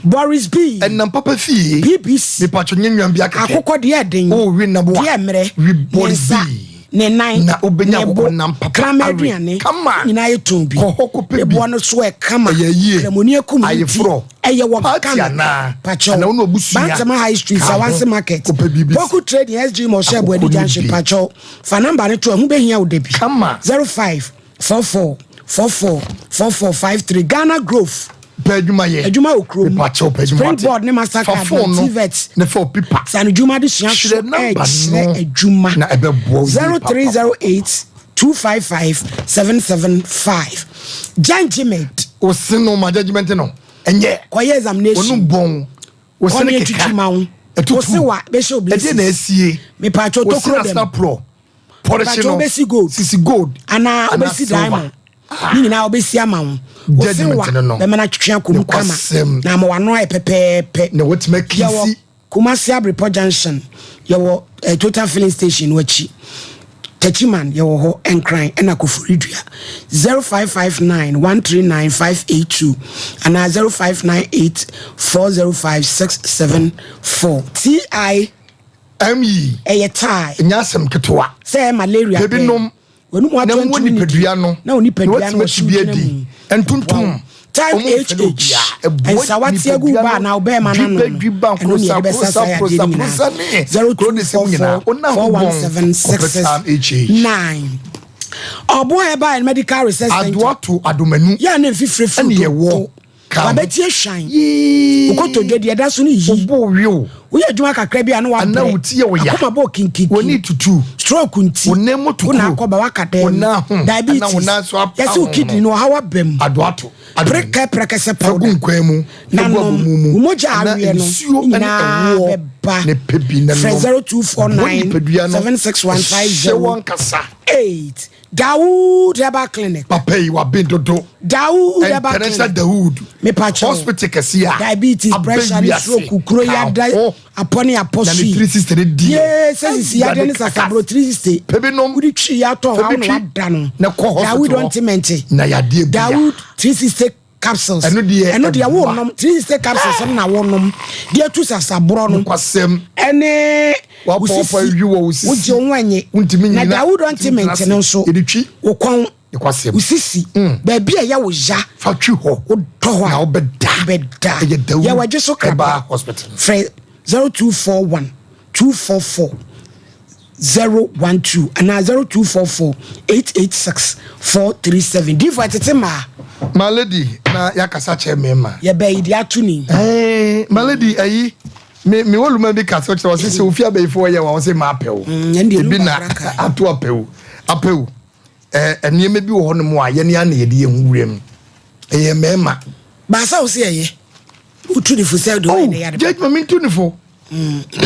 Boris B. Ɛnam papa fie. BBC. Mepatwo nyɛ nwan bi akɛkɛ. Akokɔ deɛ ɛden. O we nam wa. Deɛ mmerɛ. We Ne Boris nsa, B. ne nan, Na wobɛnya ne bo, akokɔ nam papa kraman awe. aduane. Kama. Nyinaa yɛ tɔn bi. Kɔ hɔ kɔpɛ Ne bi. boɔ no so ɛ kama. Ɛyɛ yie. Kramoni akum ne ti. Ayeforɔ. Ɛyɛ wɔ Party Ghana. anaa? Pakyɛw. Anaa wo ne w'abusua. Bantama High Street, Ka ho. Sawanse Market. Kɔpɛ biribi si. Poku Trading, SG Moshe Akokɔ Abuadi ne Junction. bi. Pakyɛw. Fa number no to ɛho bɛhia wo da bi. Kama. 05 44 44 44 53 Ghana Grove. Pɛ adwuma yɛ. Adwuma wɔ kurom. Mepakyɛw pɛ adwuma wate. Springboard ne Mastercard Fa phone na no TVET. ne fa wo pipa. Sane dwuma de sua so Kyerɛ number no ɛkyerɛ adwuma. na ɛbɛboa wo yie 0308 255 775. Judgment. Wo se no ma judgment no ɛnyɛ. Kɔyɛ examination. Wɔnum bɔn. Wo se Kɔne no keka. atutu ma wo. Ɛtutu. Wo se wa bɛhyɛ wo Ɛdeɛ na asie. Mepatwo Wo se tokuro na dɛm. sena porɔ. Pɔrehye Mepatwo no. wobɛsi gold. Sisi gold. Anaa wobɛsi silver. diamond. Ne nyinaa wobɛsi ama wo. Wo se Judgment wa no no. bɛma no atwetwe akɔ mu kama. Nokwasɛm. Na ama w'ano ayɛ pɛpɛɛpɛ. Na watumi akisi. Yɛwɔ Kumasi Abrepɔ Junction. Yɛwɔ eh, Total Filling Station no akyi. Techiman yɛwɔ hɔ, Nkran ɛna Koforidua. 0559 139 582 anaa 0598 405 674. TI ME. Ɛyɛ tie. Ɛnyɛ asɛm ketewa. Sɛ ɛyɛ malaria Pɛ bi pɛ. nom W'anum na ato mmɔ ntumi nnidi. nipadua no Na wo nipadua na no watumi ɔhyew ati bi gyina adi. mu. Ntontom. Time Ɔmo mfɛlɛ HH. obiara. Ɛboa Nsawa te agu nipadua ba no. anaa ɔbɛrima no ano Dwiba no. dwiba Ɛno ne nkrosa yɛde bɛsa krosa saa yadeɛ prosa no nyinaa. prosa ne Zero kuro two ne four sɛm nyinaa. four Wona ho four one bɔn. seven Kɔpɛ six six Time HH. nine. Ɔboa ɛbaa yɛn medical research center. Adoa to adomanu. Yɛ a na mfifire firi Ɛne do yɛwɔ to. ka ho. Wabɛti ehwan. Yee. Wokotodwe deɛ ɛda so no yi. Wobɔ wie o. Woyɛ adwuma kakra bi a na wabrɛ. Anaa wo ti yɛ wo ya. Akoma bɔ kinkinkin. W'ani tutu. Stroke nti. Wo nan mu to Wo na kuro. akɔba waka dɛm. Wo nan ho. Diabetes. Anaa wo nan so apa Yɛsɛ wo ho kidney no. no ɔhaw aba mu. Adoa to adomanu. Preka prekɛsɛ Fa gu powder. nkwan mu. Na Fa gu nom. abomu mu. Wo mogya Anaa aweɛ no nsuo ne nyinaa ɛwoɔ bɛba. ne pɛ bi na Frɛ nom. 0249 Boa nipadua no. 76150 Hyɛ wɔn kasa. 8. Dawood Herbal Clinic. Papa yi waben dodo. Dawood Herbal International Clinic. Dawood. Mepakyɛw. Hospital kɛse a. Diabetes, pressure ne stroke, kuro yi ada apɔ ne apɔ Na so ne yi. 360 ne di. Yee, sɛ sisi yadeɛ ne sasabro 360. Pɛ bi nom. Wode twi yɛ atɔ Fɛ hɔ bi na twi. wada no. Na kɔ hospital Dawood hɔ. ointment. Na yadeɛ bia. Dawood 360 capsules. Ɛno deɛ Ɛno deɛ ɛboa. wo nom 360 capsules no na wo nom. Deɛ tu sasaborɔ no. Nokwasɛm. Ɛne Wapɔ wapɔ awi wɔ wo sisi. Wogye wo ho anyi. Wontumi Na nnyina. Dawood Wontumi ointment ntena no ase. nso. Yɛde twi. Wo kɔn. Nokwasɛm. Wo sisi. Baabi a ɛyɛ wo ya. Fa twi hɔ. Wotɔ hɔ a. Na wobɛda. Wobɛda. Ɛyɛ Dawood Yɛwɔ agye so kraba. Herbal Hospital. Frɛ 0241 244 012 anaa 0244 886 437. Difo ɛtete maa. My lady na yakasa kyerɛ mmarima. Yɛbɛ yi de ato ni. Ɛɛ my lady ayi me me wɔluma bi kasa kyerɛ wɔsi sɛ ofi abɛyifoɔ yɛ wɔn sɛ maa pɛw. Ɛn deɛ Ebi lumba na kora kae. ato apɛw apɛw. Ɛɛ nneɛma bi wɔ hɔ nom a yɛne ana yɛde yɛn ho wura mu. Ɛyɛ mmarima. Baasa wo se ɛyɛ. Wotu ne fo sɛ deɛ ɔyɛ ne yare. Judge ma mi ntu ne fo.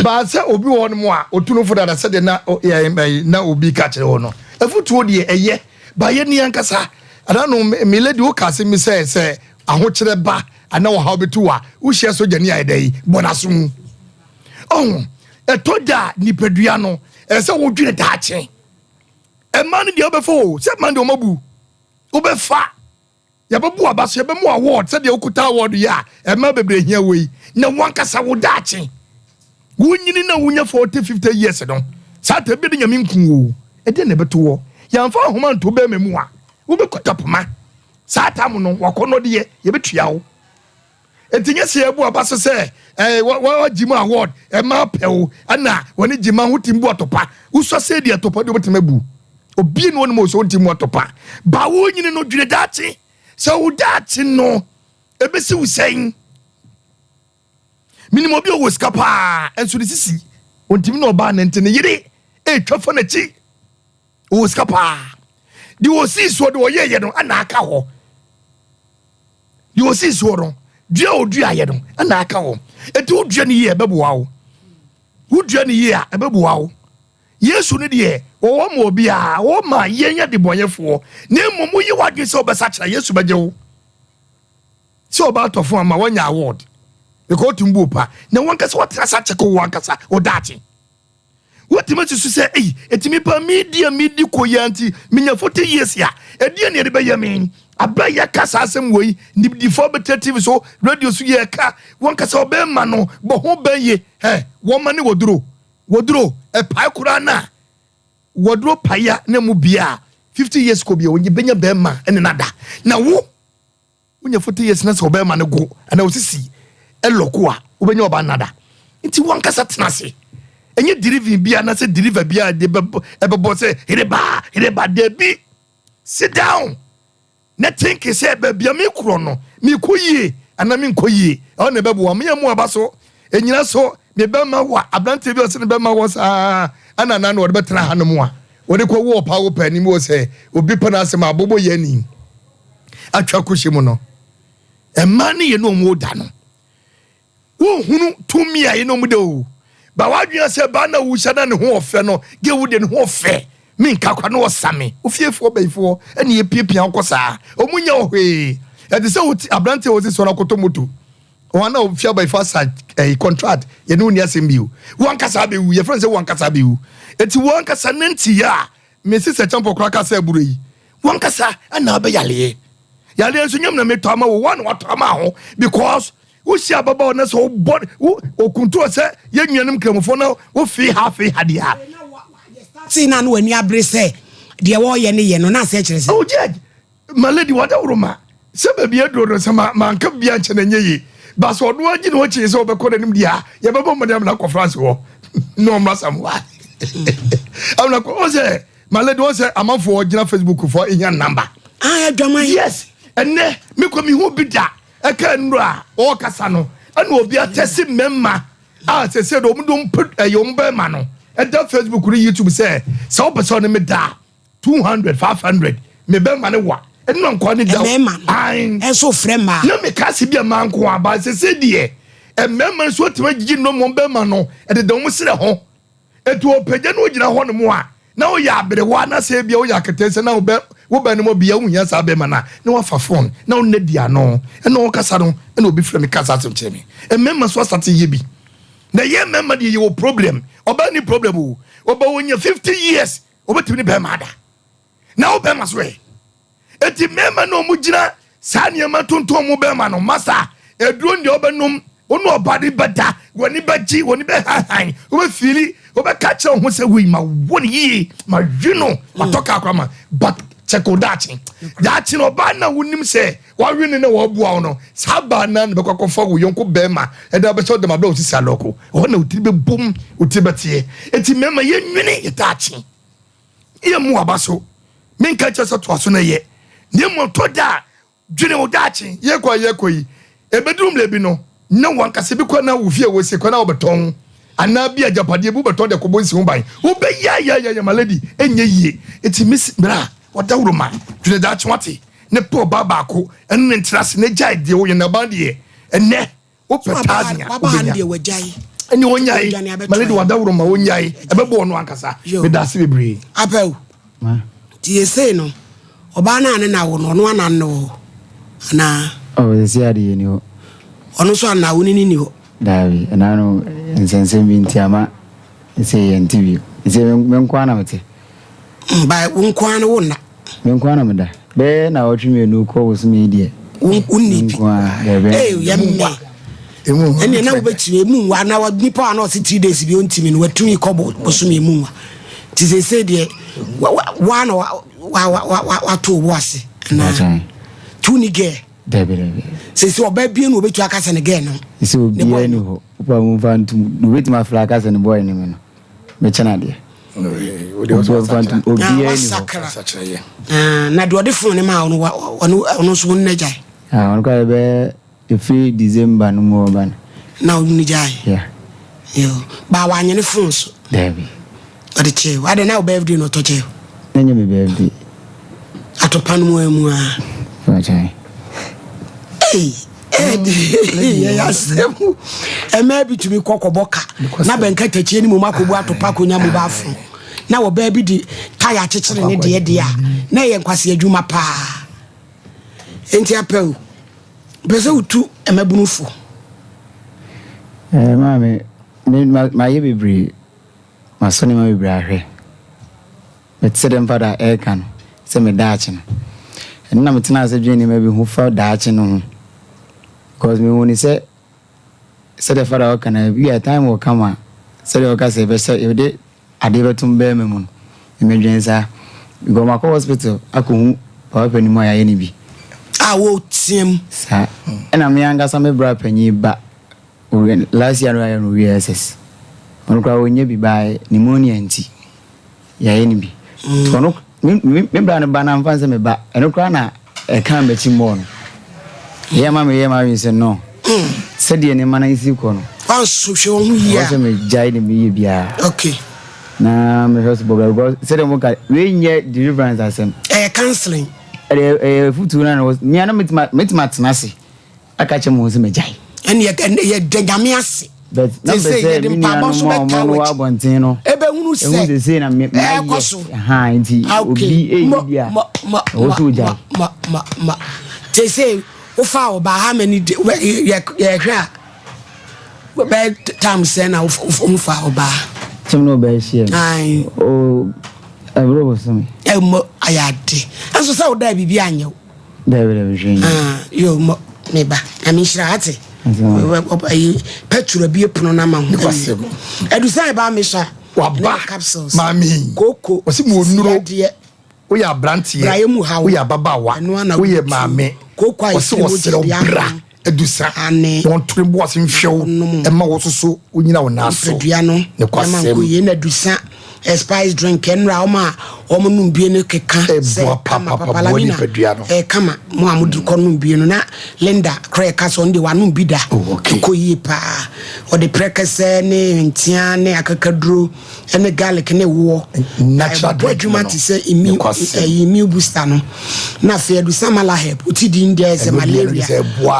Baasa obi wɔ hɔ nom a otu no fo dada sɛdeɛ na yɛ ɛyi na obi ka kyerɛ hɔ no. Efutuo deɛ ɛyɛ ba yɛ ni ankasa. Ana no me lady wo ka asɛm bi sɛ sɛ ahokyerɛ ba ana ɔhaw bi to wa wohyia sogya ni ayɛ dɛ yi bɔ n'aso mu. Ɔho ɛtɔ da nipadua no ɛsɛ wodwene daakye. Ɛma no deɛ wobɛfa o sɛ ɛma no deɛ ɔmabu wobɛfa yɛbɛbu aba so yɛbɛmu award sɛdeɛ wokuta award yi a ɛma bebree hia wɔ yi na wankasa wo daakye wonyini na wonya 40 50 years no saa ta bi de nyame nku o ɛdeɛ na ɛbɛto wɔ yɛmfa ahoma nto bɛrima mu a wobɛkuta poma saa tam no wakɔnnɔdeɛ yɛbɛtua wo enti nyɛ sɛ yɛbu aba so sɛ ɛɛ wagye mu award ɛma pɛw ɛna wɔne gyima ho tim bu atɔpa wosɔ sɛ deɛ atɔpa deɛ wobɛtumi abu obie ne wɔnom sɛ wontim mu atɔpa ba wonyini no dwene daakye sɛ wo daakye no ɛbɛsi wo sɛn menim obi a ɔwɔ sika paa ɛnso ne sisi ɔntimi na ɔbaa nante ne yere ɛtwa fa n'akyi ɔwɔ sika paa deɛ ɔsii soɔ deɛ ɔyɛɛyɛ no ana aka hɔ deɛ ɔsii soɔ no dua a ɔduaeɛ no ana aka hɔ ɛnti wodua no yie a ɛbɛboa wo wodua no yie a ɛbɛboa wo Yesu no deɛ wɔwɔ ma obiara wɔwɔ ma yɛn adebɔnyɛfoɔ na mmom woyi w'adwene sɛ wobɛsakyera Yesu bɛgye wo. Sɛ ɔbaa tɔ fon ama wanya award because wotumi bu pa na wankasa watena ase akyɛke wo ankasa wo daakye. Wotumi asusu sɛ ei ɛtumi pa medi a medi kɔ yi nti menya 40 years a ɛdeɛ ne ɛde bɛyɛ me. Abɛ yɛka saa asɛm wɔ yi nimdifoɔ bɛtɛ TV so, radio so, yɛka wankasa ɔbɛma no bɔ ho bɛn ye ɛ wɔma ne wɔduro wɔduro ɛpae koraa no a wɔduro pae na mu bia 50 years kɔ bia wɔnyɛ bɛnya bɛrima ɛne nada na wo wonya 40 years na sɛ ɔbɛrima no go anaa osisi ɛlɔko a wobɛnya ɔba nada. Nti wankasa tena ase, ɛnyɛ deriving bia anaasɛ deliver bia de ɛbɛbɔ sɛ hereba hereba. Dabi, sit down na think sɛ baabi a mekorɔ no mekɔ yie anaa menkɔ yie. Ɛhɔ na ɛbɛboa meyɛ mu aba so ɛnyina so ne bɛma wa aberanteɛ bi a ɔsɛ ne bɛma wɔ saa ɛna na na wɔde bɛtena ha no mu a wɔde kɔ wɔ ɔpa wo pɛ anim wɔ sɛ obi pɛ no asɛm a abobɔ yɛ ani atwa kɔhyɛ mu no. Ɛma ne yɛ ne ɔmo da no wohunu tumi a yɛ ne ɔmo da o ba wadwene sɛ baa na wuhyɛ na ne ho ɔfɛ no ge wo de ne ho ɔfɛ menka kwa na ɔsame ofiefoɔ bɛyifoɔ ɛne yɛpiapia wokɔ saa ɔmo nya ɔhwee. Ɛte sɛ woti aberanteɛ wɔ sɛ sɔrɔ akɔtɔ moto wɔn a ofie abayifo asa ɛyi contract yɛne wo ni asɛm bio. Wɔn ankasa abɛwu, yɛfrɛ no sɛ wɔn ankasa abɛwu. Eti wɔn ankasa ne nti yɛ a mesi sɛ kyɛnpɔ koraa kasa aburo yi wɔn ankasa ɛna abɛ yaleɛ yaleɛ nso nyɛm na metɔ ama wo wɔn na watɔ ama ho because wohyia ababaawa na sɛ wobɔ wo okuntuo sɛ yɛn nuanom nkramofoɔ na wofii ha fii ha deɛ a Sei na na w'ani abere sɛ deɛ wɔreyɛ no yɛ no na asɛ kyerɛ sɛ. Oh judge, my lady, wada woro ma sɛ baabi aduro no sɛ ma manka bia nkyɛ na ɛnyɛ yie ba sɛ ɔno agye ne ho kyee sɛ ɔbɛkɔ n'anim deɛ a yɛbɛbɔ mmɔden amena akɔ France hɔ na ɔmmra samoa amena kɔ ɔ sɛ my lady ɔ sɛ amanfoɔ gyina Facebook foɔ ɛhia number. Ah, adwaman. Yes, ɛnɛ mekɔ mehu bi da ɛka nnuro a ɔrekasa no ɛna obi atɛse mmarima a sɛsɛ de ɔmo de ɔmo pɛ ɛyɛ ɔmo bɛrima no ɛda Facebook ne YouTube sɛ sɛ wopɛ sɛ ɔne me da 200 500 me bɛrima ne wa ɛnna nkwa ne da. Mmarima no Ae. Ɛnso frɛ mmaa. Na meka se bi a maa nko aba sɛsɛ deɛ mmarima nso atumi agyigye nnɔm bɛrima no ɛdeda ɔmo serɛ ho etu ɔpagya no ogyina hɔ nom a na woyɛ aberewa na sɛ ebia woyɛ akete sɛ na wobɛ wobɛ no mu bia wohia saa bɛrima no a na wafa phone na wonna di ano ɛna wɔkasa no ɛna obi frɛ me kasa asɛm kyerɛ me. Mmarima so asate yɛ bi na yɛ mmarima deɛ yɛwɔ problem. Ɔbaa ni problem o, ɔba wɔnya 50 years wɔbɛtumi ne bɛrima ada na wo bɛrima so ɛ. Eti mmarima na ɔmo gyina saa nneɛma tontɔn mu bɛrima no masa eduro deɛ ɔbɛnom ɔno ɔba de bɛda wɔni bɛgye wɔni bɛhahan wɔbɛfili wɔbɛka kyerɛ ho sɛ wei ma wɔ ne yie ma wi no watɔ kaa kora ma but kyɛkɛ daakye daakye no ɔbaa na wonim sɛ wawe ne na wɔaboa wo no saa baa na na bɛkɔ akɔfa wo yɔnko bɛrima ɛda bɛsɛ ɔdɛm abɛ wo sisi alɔko ɔhɔ na wotiri bɛbom wotiri bɛteɛ. Eti mmarima yɛnwene yɛ daakye yɛ mu aba so menka kyerɛ sɛ toa so no yɛ na mmom tɔ da a dwene wo daakye. Yɛkɔ a yɛkɔ yi ɛbɛduru mmerɛ bi no na wankasa bi kɔ na wo fie wɔ si kɔ na wobɛtɔn anaa bi agyapadeɛ bi wobɛtɔn de kɔbɔ nsi ho ban wobɛyɛ yɛyɛyɛ ma lady ɛnyɛ yie. Ɛti mesi mmerɛ a wɔdaworo ma dwene daakye wate ne pɛ ɔbaa baako ɛne ne ntena ase ne gyae deɛ woyɛ naban deɛ ɛnɛ wopɛ thousand a waba ha no wobɛnya deɛ wagyae. Ɛne wɔnyae Ɔdwane abɛto ma lady ayɛ. wadaworo ma wɔnyae ɛbɛbɔ ɔno ankasa. Yo. Meda ase bebree. Apɛw. Ma. Nti yɛsei no ɔbaa no a ne na wo no ɔno ana ne wɔ hɔ anaa? Oh, sɛsi ade yɛ ni hɔ. Ɔno nso ana wo ne ne ni hɔ? Daabi, ɛna no nsɛnsɛm bi nti ama sɛ yɛnte bio sɛ me nko ara na mete. Ba wo nko ara ne wo nna? Me nko ara na meda bɛyɛ na 2 wɔtwe kɔ bosome yi deɛ. Wonni Me bi? nko ara daabi. Ee, yɛ mme. Emu ɛnneɛ na wobɛkyerɛ emu nwa na nipa a na ɔse 3 days bi ɔntimi no watumi kɔ bosome emu nwa nti seesei deɛ wa na wato wo bo ase anaa? Akyɛn. Nti woni gɛɛ? Daabi, daabi. Seesei ɔbaa bie no wɔbɛtumi aka sɛ ne gɛɛ no sɛ ne obiara boy ni no. hɔ wopa mu mfa ntom na obɛtumi afrɛ aka sɛ ne boy ne me no mekyɛ no adeɛ. Obiara mfa ntom. Na Obiara ni hɔ. wasakra. Ah, na deɛ ɔde phone ne maa wo no ɔno nso wo no gyae? Ah, ɔno koraa yɛbɛyɛ ɛfiri December no mu ɔba no. Na wo no gyae? Yeah. Yo, baa wanyɛ ne phone so? Daabi. Ɔde kyɛɛ wo adɛn? Na wo birthday na ɔtɔ kyɛɛ wo? Na nyɛ me birthday. Atopa no mu amu a. Fakyɛn. Ei, yɛyɛ asɛm ɛmaa bi tumi kɔ kɔbɔ ka na bɛnka takyie no mu akɔbu atopa akɔnya mobile phone na wɔbaa bi de taya akyekyere ne deɛ deɛ a na ɛyɛ nkwase adwuma paa. Enti apɛ o. Pɛ sɛ wotu mmabunu fo. Eh, maame, me ma mayɛ bebree, masɔ nneɛma bebree ahwɛ. Mete sɛ dɛ mfa da ɛreka no sɛ me daakye no. Ɛno na metena ase dwen nneɛma bi ho fa daakye no ho. Because mehu ne sɛ sɛdeɛ fada ɔka no bi a time will come a sɛdeɛ ɔka sɛ yɛbɛhyɛ yɛde adeɛ bɛtom bɛrima mu no medwen saa because makɔ hospital akɔhu papa panin mu a yɛayɛ no bi. A wɔteam. Saa ɛna me ankasa me bra panyin ba last year no ayɛ no owie SS ɔno koraa ɔnyɛ bi baa pneumonia nti yɛayɛ no bi. Nti ɔno me bra no ba no amfa sɛ me ba ɛno koraa na ɛka m'akyi mmɔɔ no yɛ ma meyɛ ma adwene sɛ no sɛdeɛ nneɛma no si kɔ no wanso hwɛ wɔn ho yie a sɛ megyae ne meyɛ biara. Okay. Na mehwɛ so bɔbra because sɛdeɛ mo ka wei nyɛ deliverance asɛm. Ɛyɛ counseling. Ɛyɛ ɛyɛ futuo no na mea no mɛtumi atena ase aka kyerɛ mo sɛ megyae. Ɛne yɛ da Nyame ase. But na mpɛ sɛ me nuanom a ɔmo no wɔ abɔnten no ɛbɛhunu sɛ ɛhu sɛ sei na me ɛkɔ so. Ha nti obi ɛyɛ bi a ɛwɔ sɛ ogyae. Ma ma ma te sɛ wofa ɔbaa how many day yɛhwɛ a bɛyɛ time sɛ na wofa ɔbaa. Kyɛm na ɔbaa hyia mi. O ɛburo bosome. Ɛmɔ ayɛ ade ɛnso sɛ woda biribi anyɛ wo. Dabi dabi hwee nyɛ. Yo mɔ meba na menhyira ate. Ayi petrol abie pono no ama ho. Adusan ɛbaa me so a. Waba capsules. Maame. Koko. Ɔsi mu onuro. Woyɛ aberanteɛ. Woyɛ ababaawa. Woyɛ maame. Ɔsi wɔsrɛ bra adusa. Wɔn tore bo ase nhwɛw. Ɛma wɔ soso wonyina wɔn nan so. Nipadua no. Ɛma nko yie na adusa. Spice drink ɛnura wɔn a wɔn nom bie no keka sɛ kama papa lamina ɛkama mo a mo di kɔ nom bie no na Linda kora ɛka sɛ ɔno de wanom bi da ɛkɔ yie paa ɔde prɛkɛsɛ ne ntea ne akakaduro ɛne garlic ne woɔ ɛbɔ adwuma te sɛ immune ɛyi immune booster no na afei adusa malaheb oti di deɛ sɛ malaria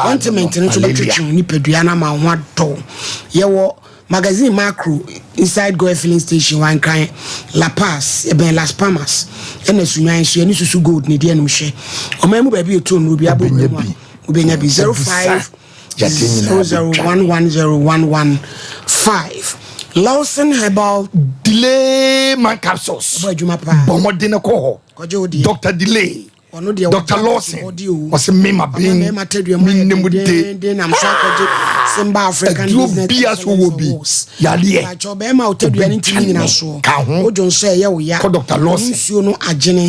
ointment no nso bɛtwetwe nipadua no ama ho atɔ yɛwɔ Magazine Macro inside Goil filling station wɔ Ankran, La Paz, ɛbɛn Las Palmas, ɛna Sunyani nso yɛne Susu Gold ne di anim hwɛ. Ɔman mu baabi yɛtu nnuro bi abɔ wura mu a wobɛnya bi 05 00110115 Lawson Herbal Delay Man Capsules. Ɛbɔ adwuma paa. Bɔ mmɔden kɔ hɔ. Kɔgye wo deɛ. Dr. Delay. Dr. Lawson ɔsɛ me ma ben me ne mu de aduro bia so wɔ bi yadeɛ obi twane ka ho kɔ Dr. Lawson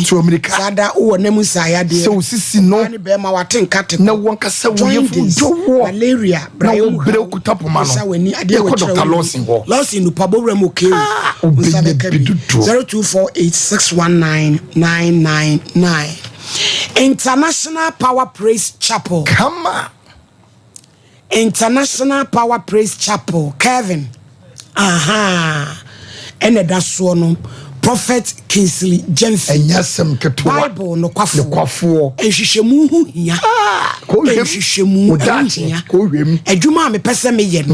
tu amirika sɛ osisi no na wɔnkasa wo yɛfo dwowoɔ na wobrɛ kuta poma no yɛkɔ Dr. Lawson hɔ wobɛnya bi dodoɔ. 0248619999 International Power Praise Chapel. Kama. International Power Praise Chapel, Kevin. Aha. Ɛna ɛda soɔ no, Prophet Kingsley Gyamfi. Ɛnyɛ asɛm ketewa. Bible nokwafoɔ. Nokwafoɔ. Nhwehwɛmu ho hia. Ah, kɔhwɛm. Nhwehwɛmu ho hia. Kɔhwɛm. Adwuma a mepɛ sɛ meyɛ no,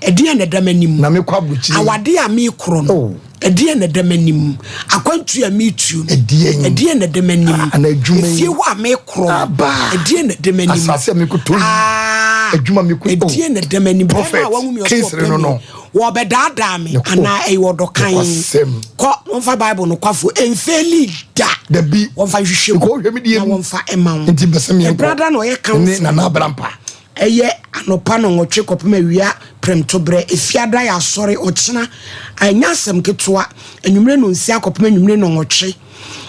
ɛdeɛn na ɛda m'anim? Na mekɔ aburokyire. Awadeɛ a mekorɔ no. Oh. Ɛdeɛn na ɛda m'anim? Akwantuo a meretuo no, Ɛdeɛn? ɛdeɛn na ɛda m'anim? Ah, anaa adwuma yi? Efie hɔ a mekorɔ no, Aba. ɛdeɛn na ɛda m'anim? Asase a mekɔtɔ yi? Ah, Adwuma mekɔ- oh. ɛdeɛn na ɛda m'anim? Prophet, Bɛrima a wahu me ɔsɛ Kingsley ɔpɛ no me. no. Wɔbɛdaadaa me Ne kɔ. anaa ɛyɛ ɔdɔ kann? Nokwasɛm. Kɔ, wɔmfa Bible nokwafo, ɛmfeeli da. Dabi. Wɔmfa nhwehwɛ mu Mekɔ hwɛ me deɛ na mu. wɔmfa mma wo. Nti mpɛ sɛ meɛnkɔ. Ɛbrada na ɔyɛ Ne counselor. Nana Abrampa. Ɛyɛ anɔpa nnɔnwɔtwe kɔpem awia prɛmtoberɛ, Efiada yɛ asɔre, ɔkyena ɛnyɛ asɛm ketewa, anwummere nnɔnsia kɔpem anwummere nnɔnwɔtwe,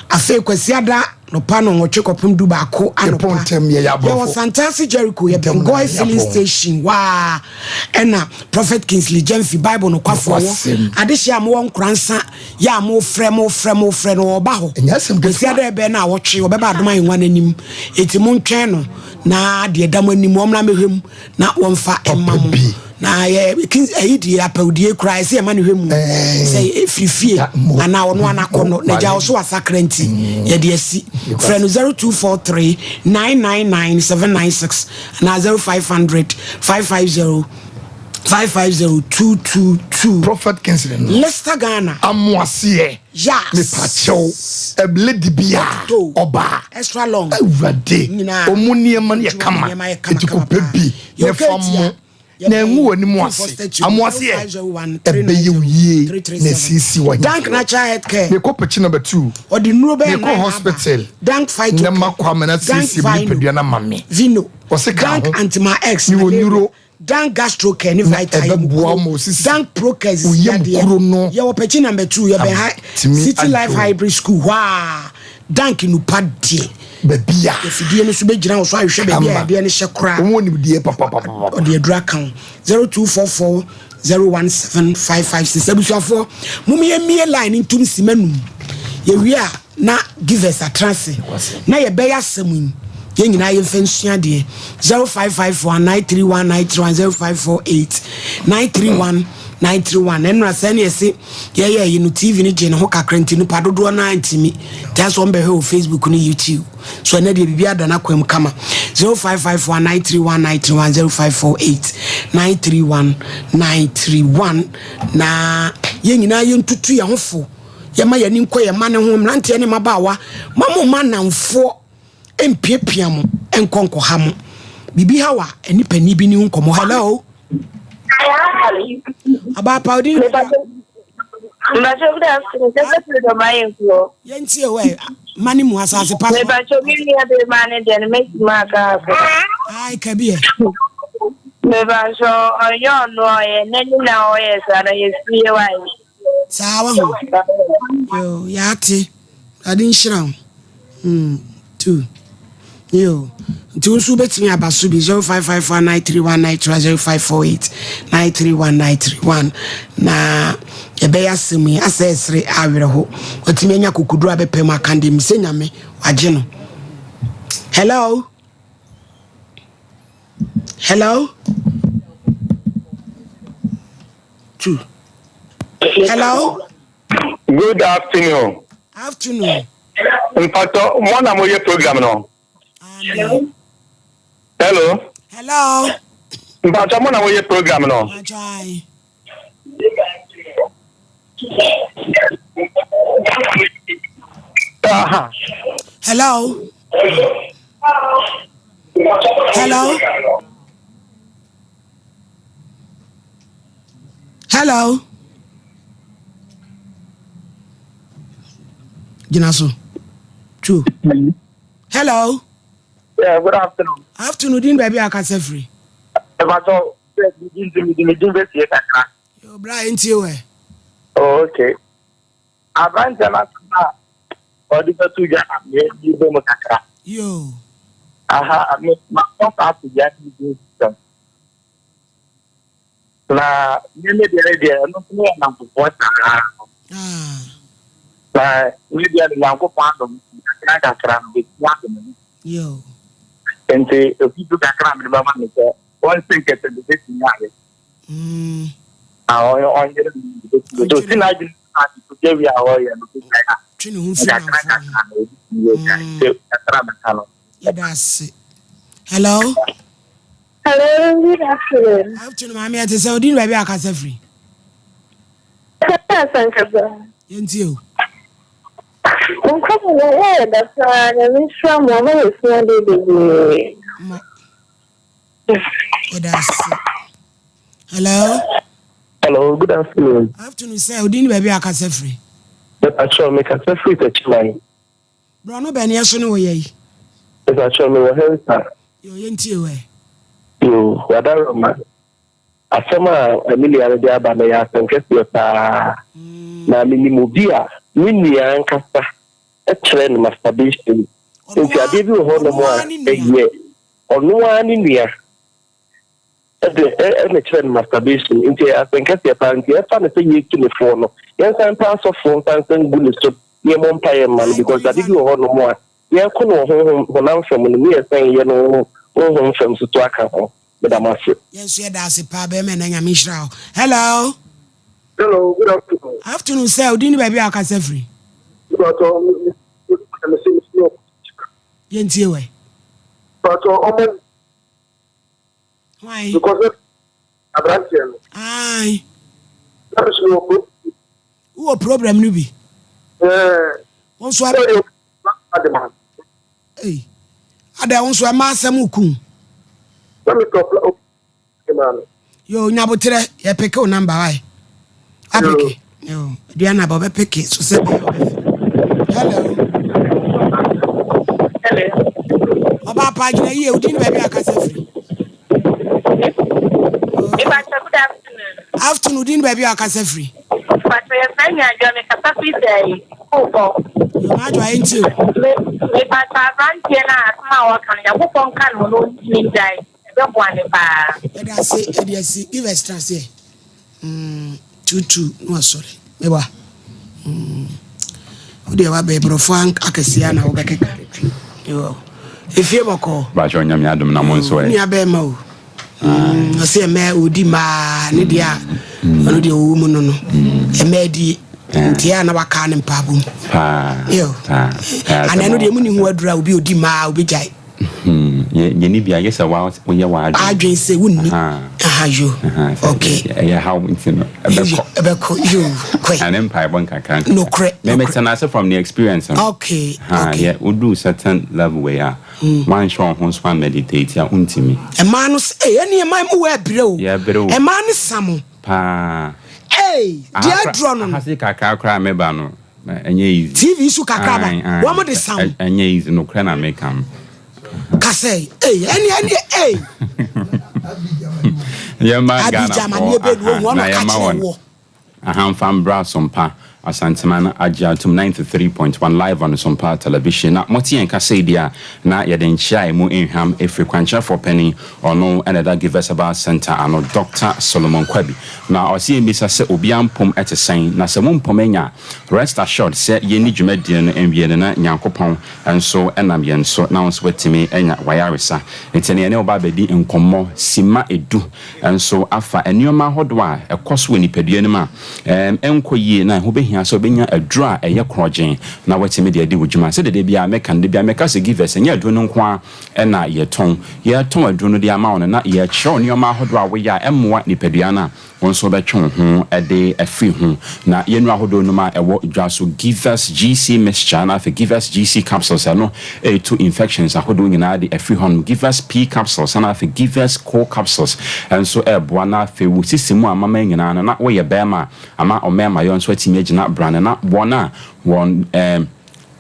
afei Kwasiada anɔpa nnɔnwɔtwe kɔpem dubaako anɔpa. Yɛpɔn ntɛm, yɛyɛ aborɔfo. Yɛwɔ Santase Jericho, yɛbɛn Ntɛm na Goy filling yɛapɔn. station hɔ ara ɛna Prophet Kingsley Gyamfi, Bible nokwafoɔ wɔ. Nokwasɛm. Adehyeɛ a mowɔ Nkoransa yɛ a mofrɛ, mofrɛ, mofrɛ no, ɔreba hɔ. Ɛnyɛ asɛm ketewa. Kwasiada ɛbɛyɛ naawɔtwe, ɔbɛba Adom Ahengua no anim, enti montwɛn no. Na deɛ ɛda mo anim wɔmmra mmɛhwɛ mu na wɔmfa mma mo. Na yɛ kins ɛyi deɛ apɛwdie koraa ɛsɛ yɛma no hwɛ mu sɛ ɛfiri fie anaa ɔno anakɔ no na gya ɔso wasakra nti yɛde asi. Frɛ no 0243 999 796 anaa 0500 550. 550 222. Prophet Kingsley no. Leicester Ghana. Amoaseɛ. Yes. Mepakyɛw lady bi a ɔbaa. Extra long. Awurade. Ɔmo nneɛma no yɛ kama. Eti kò pɛ bi. Na ɛfa mo. Na ɛngu wɔ anim ase. Amoaseɛ. Ɛbɛyɛ wo yie. Na esiesie wɔ Dank Natural Health Care. Mekɔ pɛkyi number 2. Ɔde nnuro bɛyɛ Mekɔ nan hospital. aba. Dank Phyto. Na makɔ amena siesie me nipadua no ama me. Vino. Ɔse ka Dank ho. Antima X. Mewɔ malaria. nnuro. Dank Gastro Care ne Na Vita yɛ mu ɛbɛboa kuro. ma osisi. Dank Pro Care Wo yam yadeɛ. kuro no. Yɛwɔ pɛkyi number 2 yɛbɛn ha Tumi City Life adwo. Hybrid School hɔ a Dank nupa deɛ. Baabi a. Afidie no so bɛgyina wo so ahwehwɛ baabi a Kama. yadeɛ no hyɛ koraa. Wɔn wɔ nimdeɛ papapapapa. Ɔde aduru aka ho. 0244 017 556. Abusuafoɔ, mom yɛmmie line ntom sima num. Yɛwie a na givers atena ase. Na yɛbɛyɛ asɛm yi. Yɛn nyinaa yɛmfa nsua adeɛ. 0554 931 931 0548 931 931. Ɛnora sɛ ne yɛse yɛyɛ yi no TV no gye ne ho kakra nti nipa dodoɔ no ntimi. Nti asɛ wɔmbɛhwɛ wɔ Facebook ne YouTube. So ɛnɛ deɛ biribi ada no akwam kama. 0554 931 931 0548 931 931. Na yɛn nyinaa yɛntutu yɛn ho fo. Yɛma yɛn ani nkɔ yɛn mma ne ho, mmeranteɛ ne mmabaawa. Ma mo mma nnamfoɔ mpiapia mo nkɔ nkɔha mo. Biribi haw a ɛne panin bi ne ho nkɔmmɔ. Hello. Abaapa odi ne Mbacho, good afternoon. Sɛ freedom ayɛ nkuo. Yɛntie o ɛ ma ne mu asase pa so. Mebacho, mi nua bɛ ma ne deɛ no mɛtumi aka akɔ. Ai kabi ɛ. Mebacho, ɔnyɛ ɔno ɔyɛ n'ani na ɔyɛ saa na yɛ fie wa yi. Saa wa ho. Yo, yɛate. Ade nhyira wo. 2. Yo. Nti wo nso wobɛtumi aba so bi 0554 931 931 0548 931 931. Na yɛbɛyɛ asɛm yi asɛ ɛsere awerɛho. Watumi anya kokoduro abɛpɛ mu aka deɛ mesɛ Nyame wagye no. Hello. Hello. 2. Hello. Good afternoon. Afternoon. Mpato, mo na mo yɛ program no. Amen. Hello. Hello. Mpato, mo na mo yɛ program no. Ajai. Aha. Hello. Hello. Hello. Gyina so. 2. Hello. Yeah, good afternoon. Afternoon, din baabi a akasa firi. Mpato, mi din bɛ sie kakra. Yo, bra ntie wɛ. Oh, okay. Aberanteɛ no asɛm a ɔde bɛto dwa na me bi bɔ mu kakra. Yo. Aha, me ma kɔ saa to dwa ne bi system. Na me me deɛ deɛ ɛno nso yɛ namfofoɔ saa. Ah. Na me deɛ no Nyankopɔn adom kakra kakra no bɛtumi adom no. Yo. Nti ofitu kakra a mede bɛma no sɛ wɔnse nkɛtɛ de bɛtumi ayɛ. Na ɔnyere no de bɛtumi. So si n'adwene na ade to gya wie a ɔyɛ no bɛgyae a. Twe ne ho mfiri Kakra namfoɔ ho. kakra no obɛtumi agyae. Sɛ kakra bɛka no. Yɛda ase. Hello. Hello, good afternoon. Afternoon, maame ɛte sɛ odi baabi a akasa firi. Asankasa. Yɛntie o. Nkɔmɔ no ɛyɛ da paa na mesra mo ama yɛsua de bebree. Mo. Yɛda ase. Hello. Hello, good afternoon. Afternoon, sɛ odi baabi a akasa firi. Mepakyɛw mekasa firi Takyiman. Borɔno bɛn ne ɛso ne wɔyɛ yi. Mepakyɛw mewɔ Hɛnsa. Yo, yɛntie o ɛ. Yo, wadaroma. Asɛm a Amelia no de aba no yɛ asɛm kɛseɛ paa. Na menim obi a ne nua ankasa kyerɛ no masturbation. Nti adeɛ bi wɔ hɔnom a ɛyɛ ɔno ara ne nua ɛde ɛna kyerɛ no masturbation. Nti ɛyɛ asɛm kɛseɛ paa. Nti ɛfa no sɛ yɛtu ne foɔ no, yɛnsan mpa asɔfoɔ nsa nsa ngu ne so na yɛmmɔ mpaeɛ mma no because ade bi wɔ hɔnom a yɛkɔ no wɔ honhom honam fam no ne yɛsan yɛ no honhom fam so to aka ho. Meda mo ase. Yɛn nso yɛda ase paa bɛrima na Nyame nhyira wo. Hello. Hello, good afternoon. Afternoon, sɛ odi ne baabi a akasa firi. Mpato, me Yɛntie wɛ. Mpato, ɔmo Hwan? because Aberanteɛ no. Ae. Na me so mewɔ pro. Wowɔ problem no bi? Ɛɛ. Wo nso. Sɛ ɔyɛ ade ma. Ei. Adɛ wo nso ɛma asɛm ku. Na me tɔ fla ade ma no. Yo nyabotrɛ yɛ peke wo number wae. Apeke. Yo aduane aba ɔbɛ peke so sɛ bɛyɛ ɔbɛ. Hello. Hello. Ɔba apa gyina yie wodin ne baabi akasa firi. Mepakyɛ good afternoon. Afternoon wodin ne baabi akasa firi. Mepakyɛ yɛfrɛ me Adwoa mekasa firi sɛ Kuropɔ. Yo Madwoa yɛntie o. Me mepakyɛ abranteɛ no a asɛm a ɔka no Nyankopɔn nka ne ho na ɔntumi ngyae. Ɛbɛboa me paa. Yɛda ase yɛde asi give us trust yɛ mm tutu na wasɔre meba mm wodeɛ wabɛyɛ borɔfo akɛseɛ na wobɛkeka yo efie bɔkɔɔ. Bakyɛ Onyame adom na mo nso ɛ. Nua bɛɛma o mm ɔsɛ ɛmɛ odi maa ne deɛ a ɔno deɛ ɔwɔ mu no no ɛmɛ die nti a na waka ne mpaabɔ mu paa yo ana ɛno deɛ mu ne ho aduru a obi odi maa obi gyae. Hmm, yɛ yɛni bi a yɛ sɛ wa woyɛ w'adwene. Adwene sɛ wonni. Aha yo. Okay. Ɛyɛ haw nti no ɛbɛkɔ. Ɛbɛkɔ yo kɔe. Ɛne mpaebɔ nkakra nkakra. Nokorɛ. Mɛmɛ tena ase from the experience no. Okay. Okay. Yɛ wodu certain level wei a. Wanhyɛ wo ho so a meditate a wontumi. Ɛmaa no sɛ ɛyɛ ne ɛmaa mu wɔ ɛbrɛ o. Yɛ brɛ o. Ɛmaa no sa mo. Paa. Ee deɛ adurɔ no no. Aha se kakra koraa meba no. Ɛnyɛ easy. TV so kakra ba. Wɔn de sa wo. Ɛnyɛ easy nokorɛ na meka no. Kasɛ ei ɛne ɛne ei. Yɛma Ghanafoɔ aha na yɛma wɔn aha nfa mbra Sompa Asanteman no agye atom 93.1 live on Sompa Television na mote yɛn kasa yi deɛ a na yɛde nkyea a ɛmu nhwam ɛfiri kwankyerɛfoɔ panin ɔno ɛna ɛda Givers Herbal Center ano Doctor Solomon Kwabi na ɔse yɛmmisa sɛ obiara mpom ɛte sɛn na sɛ mo mpom anya a Rest assured sɛ yɛnni dwumadie no nwie no na Nyankopɔn nso nam yɛn so na wo nso woatumi anya w'ayaresa. Nti ɛnɛ yɛne wo ba abɛdi nkɔmmɔ simma du nso afa nnoɔma ahodoɔ a ɛkɔ so wɔ nipadua no mu a ɛnkɔ yie na ɛho bɛhia sɛ wobɛnya aduro a ɛyɛ korɔgyen na woatumi de adi wo dwuma. Sɛdeɛ da biara meka no, da biara meka sɛ Givers ɛnyɛ aduro no nko ara na yɛtɔn. Yɛtɔn aduro no de ama wo no na yɛkyerɛ wo nnoɔma ahodoɔ a woyɛ a ɛmmoa nipadua no a Wo nso wobɛtwe wo ho de afiri ho. Na yɛn nnuro ahodoɔ nom a ɛwɔ dwa so, Givers GC Mixture na afei Givers GC Capsules, ɛno ɛretu infections ahodoɔ nyinaa de afiri hɔnom. Givers P Capsules na afei Givers Co Capsules nso ɛreboa na afei wo sisi mu amama nyinaa no na woyɛ barima a, ama ɔmarimayɔ nso atumi agyina brane na wɔn a wɔn ɛɛ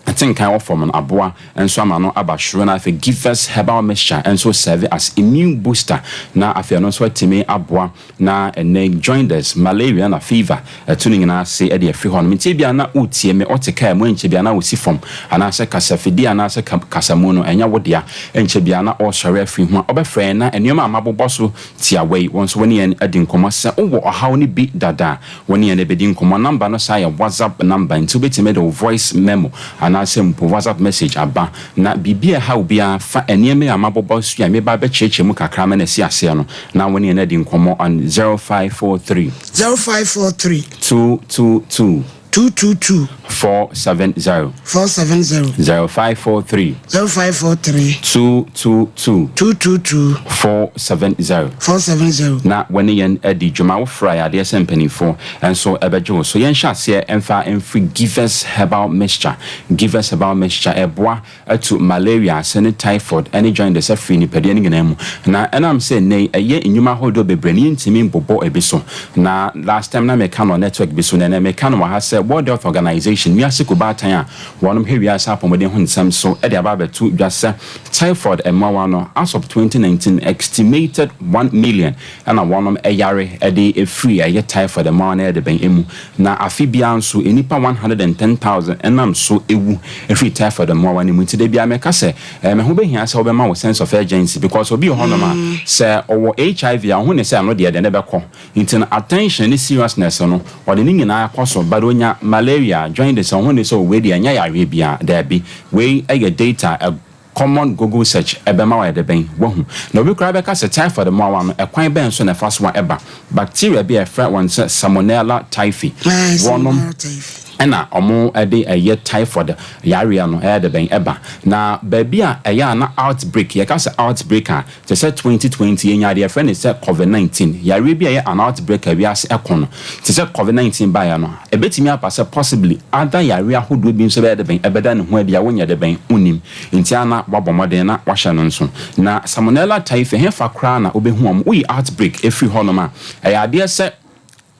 Atenkan wɔ fam no aboa nso ama no aba soro na afei Givers herbal mixture nso serve as immune booster na afei ɛno nso atumi aboa na ɛnɛ jaundice, malaria na fever ɛto ne nyinaa ase de afiri hɔ nom. Nti ebia na woretie me wote kaa mu ɛnkyɛ biara na wosi fam anaasɛ kasafidie anaasɛ kasamu no ɛnyɛ wo dea ɛnkyɛ biara na woresɔre afiri ho a wobɛfrɛ yɛn na nneɛma a mabobɔ so tiawa yi wo nso wo ne yɛn adi nkɔmmɔ sɛ wowɔ ɔhaw no bi dada a Wo ne yɛn bɛdi nkɔmmɔ. Number no san yɛ WhatsApp number nti wobɛtumi de wo voice memo anaasɛ mpo WhatsApp message aba. Na biribi a ɛha wo biara fa nneɛma yi a mabobɔ so yi a meba abɛkyerɛkyerɛ mu kakra ama no asi aseɛ no na wo ne yɛn adi nkɔmmɔ on 0543. 0543. 222. 222. 470. 470. 0543. 0543. 222. 222. 470. 470. Na wɔne yɛn adi dwuma. Wofra yɛn adeɛ sɛ mpanimfoɔ nso bɛgye wo so. Yɛnhyɛ aseɛ mfa mfiri Givers Herbal Mixture. Givers Herbal Mixture ɛboa atu malaria ase ne typhoid ne jaundice afiri nipadua no nyinaa mu. Na ɛnam sɛ nnɛ yi ɛyɛ nnwuma ahodoɔ bebree no yɛntumi mbobɔ ebi so. Na last time na meka no wɔ network bi so na ɛnɛ meka no wɔ ha sɛ World Health Organization, wiase kubaatan a wɔnom hwɛ wiase apɔmuden ho nsɛm so de aba abɛto dwa sɛ typhoid mmoawa no as of 2019 estimated 1 million ɛna wɔnom yare de firi ɛyɛ typhoid mmoawa no ɛdebɛn mu. Na afe biara nso nnipa 110,000 nam so wu firi typhoid mmoawa no mu. Nti da biara meka sɛ ɛho bɛhia sɛ wobɛma wo sense of urgency because obi wɔ hɔnom a sɛ ɔwɔ HIV a ɔhu ne sɛ ɛno deɛ deɛ ne bɛkɔ. Nti no attention ne seriousness no ɔde ne nyinaa kɔ so but ɔnya malaria, jaundice a ɔhu ne sɛ oh wei deɛ ɛnyɛ yareɛ biara. Daabi, wei yɛ data a Common Google search bɛma woayɛ dɛ bɛn? Woahu. Na obi koraa bɛka sɛ typhoid mmoawa no, ɛkwan bɛn so na ɛfa so a ɛba? Bacteria bi a yɛfrɛ wɔn sɛ Salmonella typhi, Ae, wɔnom Salmonella typhi. Ɛna wɔde ɛyɛ typhoid yareɛ no ɛyɛ de bɛn ɛba. Na baabi a ɛyɛ a na outbreak, yɛka sɛ outbreak a, te sɛ 2020 yɛnya deɛ yɛfrɛ no sɛ covid 19, yareɛ bi a ɛyɛ an outbreak a wiase ɛko no, te sɛ covid 19 baeɛ no, ɛbɛtumi aba sɛ possibly other yareɛ ahodoɔ bi nso bɛyɛ de bɛn ɛbɛda ne ho adi a wonyɛ de bɛn wonnim. Nti a na wabɔ mmɔden na wahyɛ no nso. Na Salmonella typhi, hefa koraa na wobɛhu wɔn? Woyi outbreak ɛfiri hɔnom a, ɛyɛ adeɛ sɛ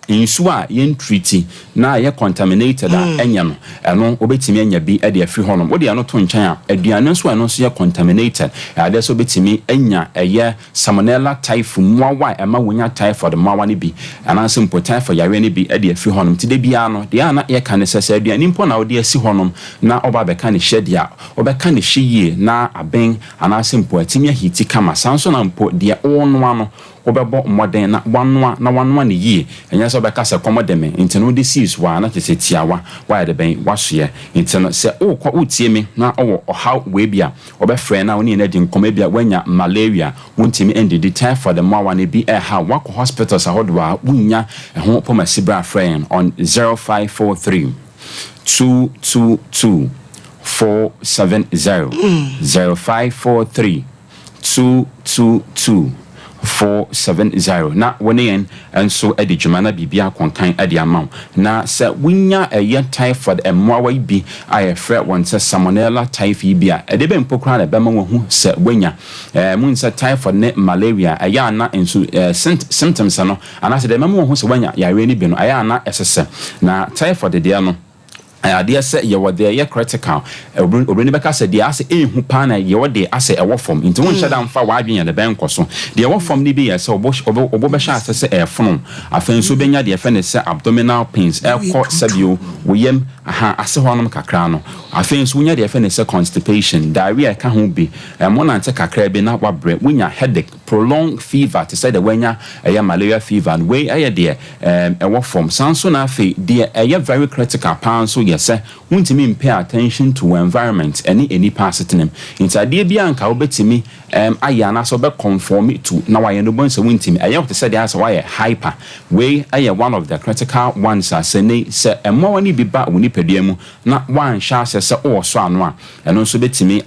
nsuo a yɛntreati na ɛyɛ contaminated a ɛnyɛ no, ɛno wobɛtumi anya bi de afiri hɔnom. Wode ɛno to nkyɛn a, aduane nso a ɛno nso yɛ contaminated, ɛyɛ adeɛ sɛ wobɛtumi anya ɛyɛ Salmonella typhi mmoawa a ɛma wonya typhoid mmoawa no bi, anaasɛ mpo typhoid yareɛ no bi de afiri hɔnom. Nti da biara no, deɛ a na yɛka ne sɛ, sɛ aduane mpo na wode asi hɔnom na woba abɛka ne hyɛ deɛ a, wobɛka ne hye yie na aben anaasɛ mpo atumi aheati kama. Saa nso na mpo deɛ worenoa no, Wobɛbɔ mmɔden na woanoa na woanoa no yie. Ɛnyɛ sɛ wobɛka sɛ kɔm de me nti no wode sii so ara na kyerɛ sɛ tiawa woayɛ de bɛn woasoɛ. Nti no sɛ wokɔ wotie me na wowɔ ɔhaw wei bi a, wobɛfrɛ na wo ne yɛn adi nkɔmmɔ. Ebia woanya malaria, wontumi ndidi, typhoid mmoawa no bi reha wo, woakɔ hospitals ahodoɔ a wonnya ɛho pomasi bra frɛ yɛn on 0543 222 470, 0543 222470 na wo ne yɛn nso adi dwuma na biribi akɔnkan de ama wo. Na sɛ wonya ɛyɛ typhoid mmoawa yi bi a yɛfrɛ wɔn sɛ Salmonella typhi yi bi a, ɛde bɛn mpo koraa na ɛbɛma woahu sɛ woanya? Ɛɛ, mohu sɛ typhoid ne malaria ɛyɛ a na nso ɛɛ symptoms no anaasɛ deɛ ɛbɛma woahu sɛ woanya yareɛ no bi no ɛyɛ a na ɛsesɛ. Na typhoid deɛ no, Ɛyɛ adeɛ sɛ yɛwɔ deɛ ɛyɛ critical, obroni bɛka sɛ deɛ asɛ ɛnhu paa na yɛwɔ deɛ asɛ ɛwɔ fam, nti wonhyɛ da mfa w'adwene yɛ de bɛnkɔ so. Deɛ ɛwɔ fam no bi yɛ sɛ wo bo bɛhyɛ aseɛ sɛ ɛrefono, afei nso wobɛnya deɛ yɛfrɛ no sɛ abdominal pains, ɛrekɔ sɛbio wo yam aha ase hɔnom kakra no, afei nso wonya deɛ yɛfrɛ no sɛ constipation, diarrhea ɛka ho bi, monante kakra bi na woabrɛ, wonya headache, prolonged fever te sɛ deɛ woanya ɛyɛ malaria fever no, wei ɛyɛ deɛ ɛwɔ fam. Saa nso na afei deɛ ɛyɛ very critical paa nso yɛ sɛ wontumi mpay attention to wo environment ɛne nnipa asetenam. Nti adeɛ biara nka wobɛtumi ayɛ anaasɛ wobɛ conform to na wayɛ no wobɛhu sɛ wontumi. Ɛyɛ wo te sɛ deɛ ayɛ sɛ woayɛ hyper. Wei ɛyɛ one of the critical ones a sɛ nnɛ yi sɛ mmoawa no bi ba wo nipadua mu na woanhyɛ aseɛ sɛ wowɔ ano a, ɛno nso bɛtumi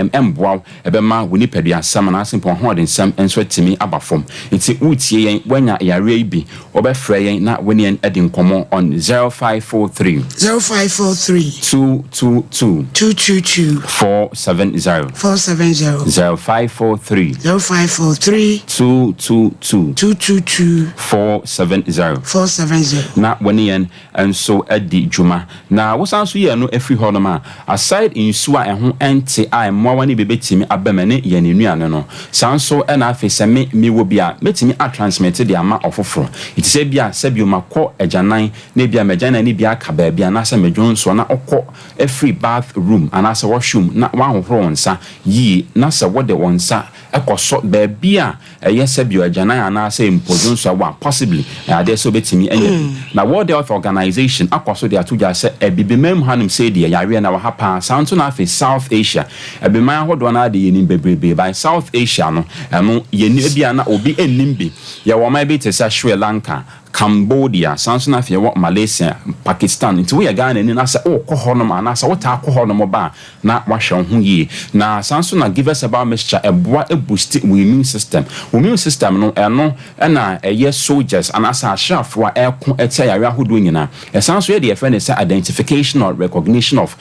ɛmboa wo, ɛbɛma wo nipaduasɛm anaasɛ mpo w'ahoɔdensɛm nso atumi aba fam. Nti woretie yɛn, woanya yareɛ yi bi, wobɛfrɛ yɛn na wo ne yɛn adi nkɔmmɔ on 0543. 0543. 222. 222. 470. 470. 0543. 0543. 222. 222. 470. 470. Na wo ne yɛn nso adi dwuma. Na wosan nso yi ɛno firi hɔnom a, aside nsuo a ɛho nte a mmoawa no bi bɛtumi aba mu ɛne yɛn nnuane no, saa nso na afei sɛ me mewɔ bi a, mɛtumi a transmit de ama ɔfoforɔ. Nti sɛ ebia sɛbio makɔ agyanan na ebia m'agyanan no bi aka baabi anaasɛ medwonsɔ na wokɔ firi bath room anaasɛ washroom na woanhohoro wo nsa yie na sɛ wode wo nsa kɔsɔ baabi a ɛyɛ sɛ bio agyanan anaasɛ mpo dwonsɔ a, possibly ɛyɛ adeɛ sɛ wobɛtumi anya bi. Na World Health Organization akɔ so de ato dwa sɛ Abibiman mu hanom sei deɛ yareɛ no wɔ ha paa, saa nso na afei South Asia, Abibiman ahodoɔ no ara deɛ yɛnim bebrebee, but South Asia no ɛno yɛnnim, ebia na obi nnim bi. Yɛwɔ ɔman bi te sɛ Sri Lanka, Cambodia, saa nso na afei yɛwɔ Malaysia, Pakistan, nti woyɛ Ghanani na sɛ wokɔ hɔnom anaasɛ wotaa kɔ hɔnom ba a, na wahwɛ wo ho yie. Na saa nso na Givers Herbal Mixture ɛboa boosti wo immune system. Wo immune system no ɛno na ɛyɛ soldiers anaasɛ asraafoɔ a ɛko tia yareɛ ahodoɔ nyinaa. Ɛsan nso yɛ deɛ yɛfrɛ no sɛ identification or recognition of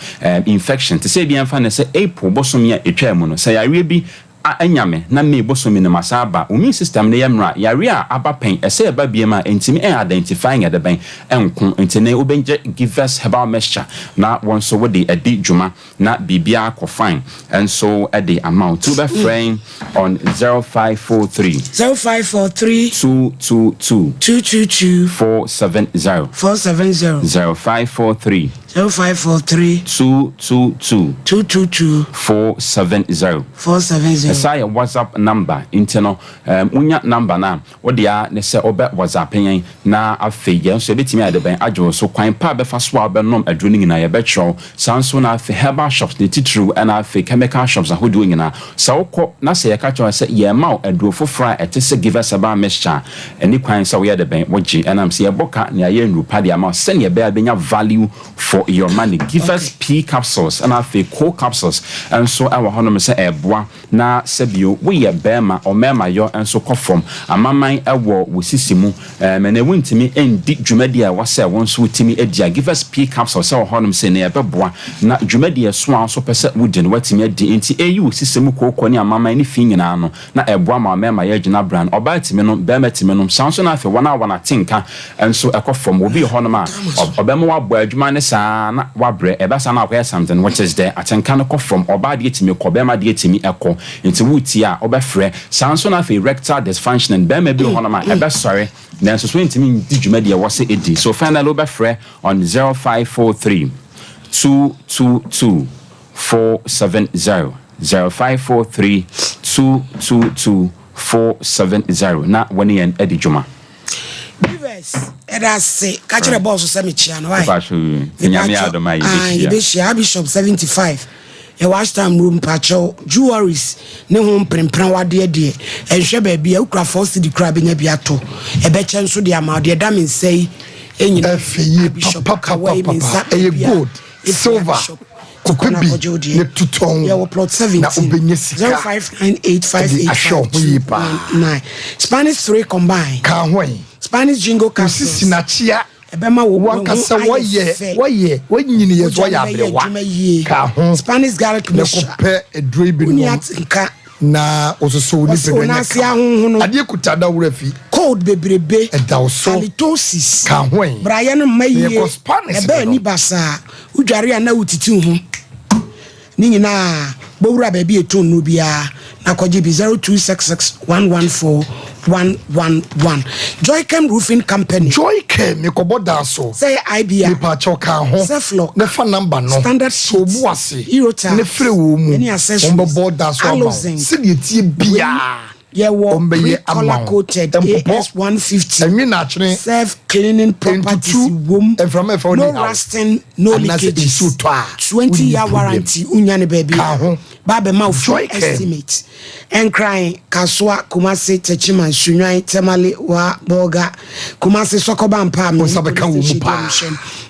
infection. Te sɛ ebia yɛmfa no sɛ April bosome a ɛtwaa mu no, sɛ yareɛ bi a anya me na May bosome no masan aba, wo immune system no yɛ mmerɛ a, yareɛ a aba pɛn, ɛsɛ ɛba biom a, ɛntumi ɛn identify nyɛ dɛbɛn ɛnko. Nti nnɛ wobɛgye Givers Herbal Mixture na wo nso wode adi dwuma na biribiara akɔ fine nso de ama wo. Nti wobɛfrɛ yɛn on 0543. 0543. 222. 222. 470. 470. 0543. 0543. 222. 222. 470. 470. Ɛsan yɛ WhatsApp number nti no wonya number no a, wo dea ne sɛ wobɛ WhatsApp yɛn na afei yɛn nso yɛbɛtumi ayɛ dɛbɛn agye wo so. Kwan pa a bɛfa so a wobɛnom aduro no nyinaa yɛbɛkyerɛ wo. Saa nso na afei herbal shops ne titiriw ɛna afei chemical shops ahodoɔ nyinaa sɛ wokɔ na sɛ yɛka kyerɛ wo sɛ yɛrema wo aduro foforɔ a ɛte sɛ Givers Herbal Mixture a, ɛni kwan sɛ woyɛ dɛbɛn wogye ɛnam sɛ yɛbɔ ka na yɛayɛ nnuru pa de ama wo sɛdeɛ ɛbɛyɛ a wobɛnya value for for your money. Givers P capsules ɛna afei Co capsules nso ɛwɔ hɔnom sɛ ɛboa na sɛbio woyɛ bɛrima ɔmɛɛma yɔ nso kɔ fam amaman ɛwɔ wo sisi mu ɛɛmɛ na wontumi ndi dwumadi a ɛwɔ sɛ wɔn nso wotumi adi a, Givers P capsules ɛwɔ hɔnom sɛ na ɛbɛboa na dwumadi ɛso a nso pɛ sɛ wodi no watumi adi. Nti ɛyi wo sisi mu kooko ne amaman ne fi nyinaa no na ɛboa ma ɔmɛɛma yɛ agyina bran. Ɔbaa tumi nom, bɛrima tumi nom saa nso, na afei wɔn a wɔn atenka nso ɛkɔ fam. Obi wɔ hɔnom a ɔbɛma wabɔ adwuma ne saa na wabrɛ ɛbɛ saa na akɔyɛ something which is the atenka no kɔ fam. Ɔbaa deɛ tumi kɔ, bɛrima deɛ tumi ɛkɔ. Nti wutie a ɔbɛfrɛ saa nso. Na afei erectile dysfunctioning, bɛrima bi wɔ hɔnom a ɛbɛsɔre nanso so ntumi ndi dwuma deɛ ɛwɔ sɛ ɛdi so. Finally, wobɛfrɛ on 0543 222 470, 0543 222 470, na wɔne yɛn adi dwuma. Givers, ɛda ase. Ka kyerɛ bɔɔso sɛ mekyia no. Why? Nyame adom a yɛbɛhyia. Yɛbɛhyia Bishop 75, yɛwɔ Ashtown room. Mpakyɛw, jewelries ne ho mprempren wadeɛ deɛ, ɛnhwɛ baabi a wokura 4 cedi kora bɛnya bi atɔ, ɛbɛkyɛ nso de ama deɛ ɛda me nsa yi ɛnyina. Ɛfɛ yie papapapapa. Ɛyɛ gold, silver, kɔpɛ bi ne tutɔn yɛwɔ plot 17 na wobɛnya sika 0598 ɛde ahwɛ wo ho yie paa. 588219. Spanish 3 combine, ka ho yi Spanish jingo capsules. Osisi n'akyea. Ɛbɛma wo wankasa wɔyɛ wɔyɛ wɔnyini yɛ so wɔyɛ aberewa ka ho Spanish garlic na mixture. Kɔpɛ aduro yi bi woni nom atenka na ososo wo ɔsɛ nipadua wo nyɛ n'ase kama. ahoho no. Adeɛ kuta da wura fi Cold bebrebe, ɛda wo so. Halitosis, ka ho yi. Brayɛ no mma yie. Yɛkɔ Spanish ɛbɛɛ no. ni basaa wodware a na wotiti wo ho ne nyinaa. Bɔwura baabi ɛtɔn no biara na kɔgye bi. 0266 114 111. Joycam Roofing Company. Joy Care, mekɔbɔ dan so. Sɛ yɛ ibr nipa kyɛw ka ho Ceflock, ne fa number no Standard so Sheets, obu ase Eurotiles, ne frɛ wɔ mu ɛne accessories, wɔn bɛbɔ dan so ama wo Alozinc. sɛdeɛ tie biaa yɛwɔ wɔn bɛyɛ ama pre-color wo. Coated Mpopɔ, as 150 ɛnwi n'akyene self cleaning properties ntutu wom. Mframa ɛfa wo no ni haw. Rusting, no Anaasɛ leakages. nsuo tɔ a, 20 wonni year problem. warranty, wonya ne baabi Ka ho. ba bɛma wo free Joy Care. estimate. Nkran, Kasoa, Kumase, Techiman, Sunwan, Tamale, wa Bolga, Kumase, Sɔkɔba mpa. Wo nsa bɛka wɔ mu paa.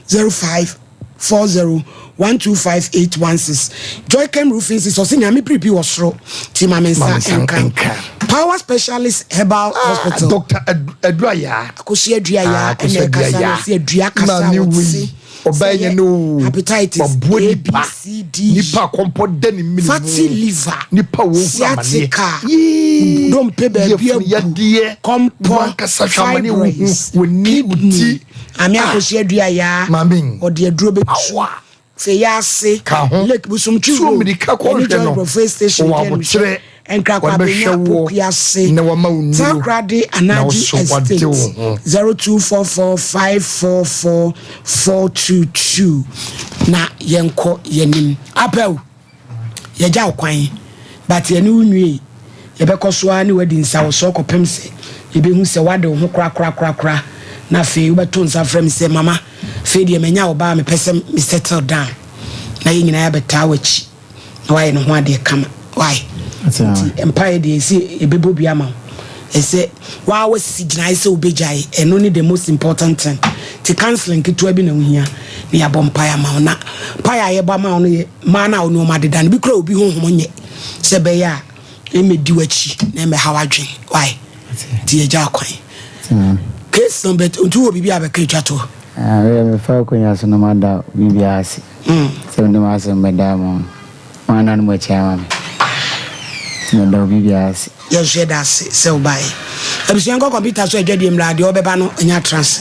05 40 125816. Joycam Roofing sisi ɔsɛ Nyame piripi wɔ soro ti ma me Ma me nsa nsa nka. nka. Power Specialist Herbal Hospital. Dr Aduaya. Akosi Adua ya Ah, Akosi ɛna ɛkasa Adua na ya. ɔsi adua kasa Maame wɔte wei, ɔbaa yɛ ne o hepatitis waboa A, B, nipa C, D, nipa akɔmpɔ da ne mene mu. Fatty liver, nipa wo hu amaneɛ. Sciatica, Yee, dompe baabi yɛfunu abu, yadeɛ kɔmpɔ, wankasa hwɛ amaneɛ wo hu fibroids, w'ani wo kidney. ti. Ame Ah. Akosi Adua ya Maame. ɔde aduro bɛtu Awa. fɛ yɛ ase. Ka ho. Lake Bosomtwi Tuo Road mmirika kɔhwɛ ɛne George no. Buffet station Wɔ deɛ no abokyerɛ. Nkrakwa Wɔde bɛhwɛ Abenya woɔ, Pokuase na wɔama wo nnuro, Takoradi na wo Anaji so wɔade Estate. wo ho. 0244544422. Na yɛnkɔ yɛnim apɛw yɛgya wo kwan, but yɛne wo nwie. Yɛbɛkɔ so ara ne wadi nsawosɔ kɔpem sɛ yɛbɛhu sɛ wade wo ho korakorakorakora, na afei wobɛto nsa frɛ me sɛ, "Mama, afei deɛ manya wo baa, mepɛ sɛ me settle down," na yɛn nyinaa yɛbɛtaa w'akyi na wayɛ ne ho adeɛ kama. Why? Nti mpaeɛ deɛ ɛsɛ yɛbɛbɔ bi ama wo. Ɛsɛ waa wasi gyinaeɛ sɛ wobɛgyae, ɛno ne the most important thing. Nti counseling ketewa bi na wohia na yɛabɔ mpaeɛ ama wo. Na mpaeɛ a yɛbɔ ama wo no yɛ maa no a wo ne ɔma deda no bi kora obi honhom nyɛ sɛ ɛbɛyɛ a ɛmɛdi w'akyi na ɛmɛha w'adwen. Why? Nti yɛgya kwan. Case number nti wɔ biribi a bɛka atwa toɔ? Meyɛ mefa akonnwa so no mada biribiara ase sɛ mede m'asɛm bɛdaa mu maana no mu akyi ama me, nti meda wo biribiara ase. Yɛn nso yɛda ase sɛ wobaeɛ. Abusua, nkɔ kɔmputa so adwadeɛ mmra deɛ ɔbɛba no ɛnya trans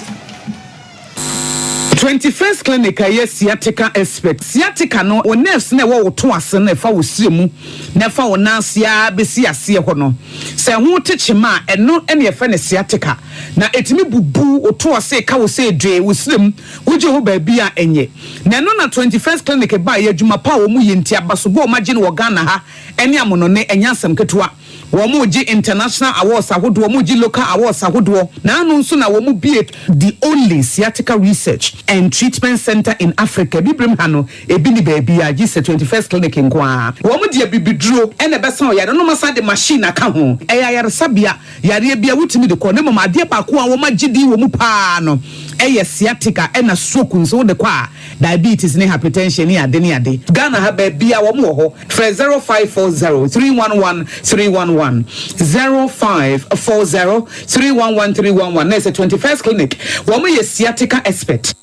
21st Clinic a ɛyɛ sciatica expert. Sciatica no, wo nerves na ɛwɔ wo to ase no, ɛfa wo sire mu na ɛfa wo nan ase a bɛsi aseɛ hɔ no, sɛ ho te kyema a, ɛno ɛne ɛfɛ no sciatica. Na ɛtumi bubu wo to ase ka wo sɛ dwee wo sire mu wogye ho baabi a ɛnyɛ. Na ɛno na 21st Clinic ba yɛ adwuma pa a wɔn yɛ. Nti abasobɔ a wɔn agye no wɔ Ghana ha ɛne amonɔne ɛnyɛ asɛm ketewa. Wɔn mo gye international awards ahodoɔ, wɔn gye local awards ahodoɔ. N'ano nso na wɔn bie the only sciatica research and treatment center in Africa. Bibirem ha no, ebi ni baabi a gye sɛ 21st Clinic nko ara. Wɔn deɛ, bibiduro ɛna ɛbɛsan ɔyare no, masa de machine aka ho. Ɛyɛ ayaresabea, yareɛ bi a wotumi de kɔ ne mom. Adeɛ baako a wɔn agye din wɔ mu paa no Ɛyɛ sciatica ɛna stroke nso wode kɔ a diabetes ne hypertension ne ade ne ade. Ghana ha baabia wɔn wɔ hɔ. Frɛ 0540 311 311 0540 311 311 na ɛsɛ 21st clinic wɔn yɛ sciatica expert.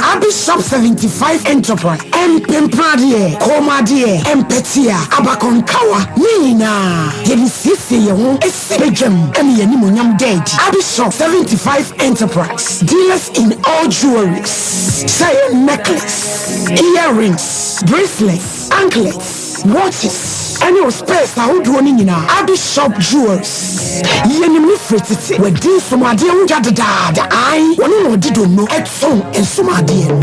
Abishop 75 Enterprise, Mpempradeɛ, Kɔnmadeɛ, Mpɛtea, Abakɔnkawa, ne nyinaa yɛde siesie yɛn ho si badwam ma yɛn animuonyam da adi. Abishop 75 Enterprise, dealers in all jewelries, sɛ ɛyɛ necklace, earrings, bracelets, anklets, watches, ɛne wo spares ahodoɔ no nyinaa. Abishop Jewelries, yɛnim no firi tete, wadi nsomadeɛ ho dwa dedaada, ae, wɔno na ɔde donno tɔn nsomadeɛ no.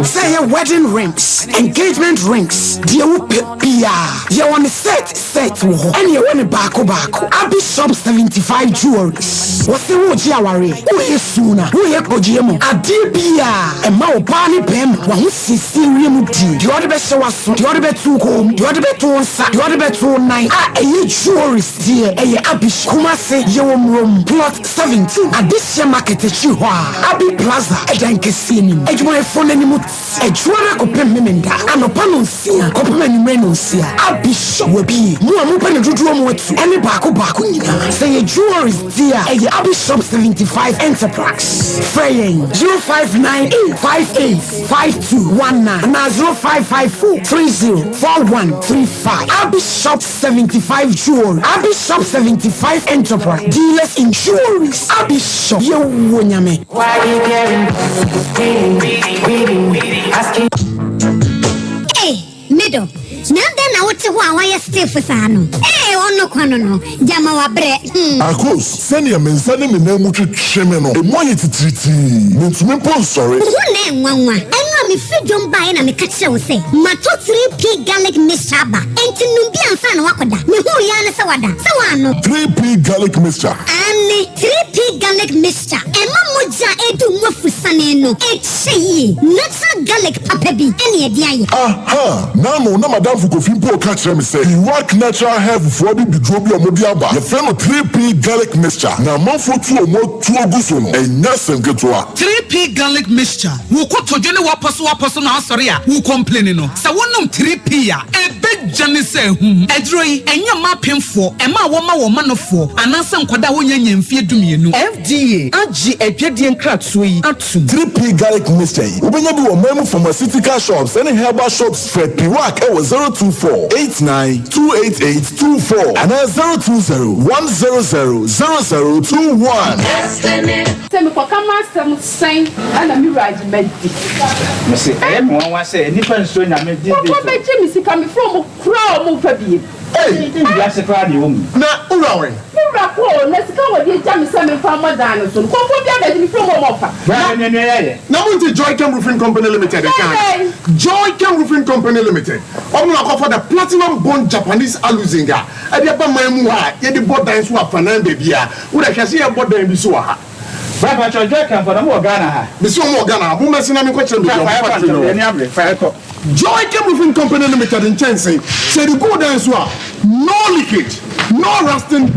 Sɛ ɛyɛ wedding rings, engagement rings, deɛ wopɛ biara, yɛwɔ ne set set wɔ hɔ, ɛne yɛwɔ ne baako baako. Abi Shop 75 Jewelries, wɔse woregye awareɛ, woreyɛ suna, woreyɛ kɔgyeɛ mu, adeɛ biara ɛma ɔbaa ne bɛɛma w'ahosiesie wiem die, deɛ ɔde bɛhyɛ w'aso, deɛ ɔde bɛto wo kɔn mu, deɛ ɔde bɛto wo nsa, deɛ ɔde bɛto wo nan a ɛyɛ jewelries deɛ ɛyɛ Abi Shop. Kumasi, yɛwɔ Murom, Plot 17, Adehyeɛ Market akyiri hɔ a, Abi Plaza ɛdan kɛseɛ no mu. Adwumayɛfoɔ no anim te Adwuada kɔpem Memenda anɔpa nonsia kɔpem anwummerɛ nonsia. Abi Shop wabie mo a mopɛ no dodoɔ mu atu ɛne baako baako nyinaa. Sɛ ɛyɛ jewelries deɛ a ɛyɛ Abi Shop 75 Enterprise. Frɛ yɛn 0598 58 5219 anaa 0554 30 4135. Abi Shop 75 Jewelry, Abi Shop 75 Enterprise, dealers in jewelries. Abi Shop, yɛwɔ Nyame. Ei, me dɔ, na adɛn na wote hɔ a woayɛ stiff saa no? Ei, ɔno kwa no no, gyama wabrɛ, hmm. Akos, sɛnea me nsa ne me nan mu twetwe me no, emu ayɛ titiritii. Mintumi mpo nsɔre. Wo ho na ɛnwanwa. Ɛno a mefiri dwom baeɛ na meka kyerɛɛ wo sɛ matɔ 3P garlic mixture aba, enti nom bi ansa na woakɔda. Mehuu yi ara ne sɛ wada. Sɛ woannom? 3P garlic mixture. Aane, 3P garlic mixture. Ɛma mogya a ɛredi wo mu afusane no kyɛ yie. Natural garlic papa bi na yɛde ayɛ. Aha! N'ano na m'adamfo Kofi mpo reka kyerɛ me sɛ Iraq Natural Health foɔ abibiduro bi a wɔde aba, yɛfrɛ no 3P Garlic Mixture, na amanfoɔ tu wɔn atuo gu so no, ɛnyɛ asɛm ketewa. 3P Garlic Mixture, Wo kotodwe ne w'apɔsowapɔso na asɔre a wo complaini no, sɛ wonom 3P a, ɛbɛdwane sɛ ahum. Aduro yi, ɛnyɛ mma apemfoɔ, ɛma a wɔma wɔn manofoɔ, anaasɛ nkwadaa a wɔnnya nnya mfeɛ dumienu. FDA agye adwadie nkratoɔ yi atom. 3P Garlic Mixture yi, wobɛnya bi wɔ ɔman mu pharmaceutical shops ne herbal shops. Frɛ Piwak wɔ 024 89 288 24 anaa 020 100 0021. Sɛ mekɔka m'asɛm sɛn na me wura agye madi. Mese ɛyɛ me nwanwa sɛ nnipa nsuro Nyame these days o. Nkurɔfoɔ bɛgye me sika mefrɛ wɔn koraa a wɔmfa biem. Ei! Wiase koraa deɛ wɔmu. Na wo wura wɛn? Me wura kɔ o, na sika a wɔde agya me sɛ memfa mmɔ dan no so no, nkurɔfoɔ biara bɛgye me firi wɔn a wɔmfa. Bra hwɛ nea nua yi ayɛ. Na monte Joychem Roofing Company Limited nka anaa? Joychem Roofing Company Limited, wɔn na wɔakɔfa the Platinum Bond Japanese Aluzinc a ɛde aba man mu ha a yɛde bɔ dan so afanan baabiara. Wo deɛ hwɛ sɛ yɛrebɔ dan bi so wɔ ha. Bra pakyɛw Joychem fo na mo wɔ Ghana ha? Mese wɔn wɔ Ghana ha, mommɛse na menkɔkyerɛ mo baabi a wɔn factory no wɔ. Yɛn ani abere, fa yɛkɔ. Joychem Roofing Company Limited nkyɛnsee, sɛ yɛde gu wo dan so a, no leakage, no rusting.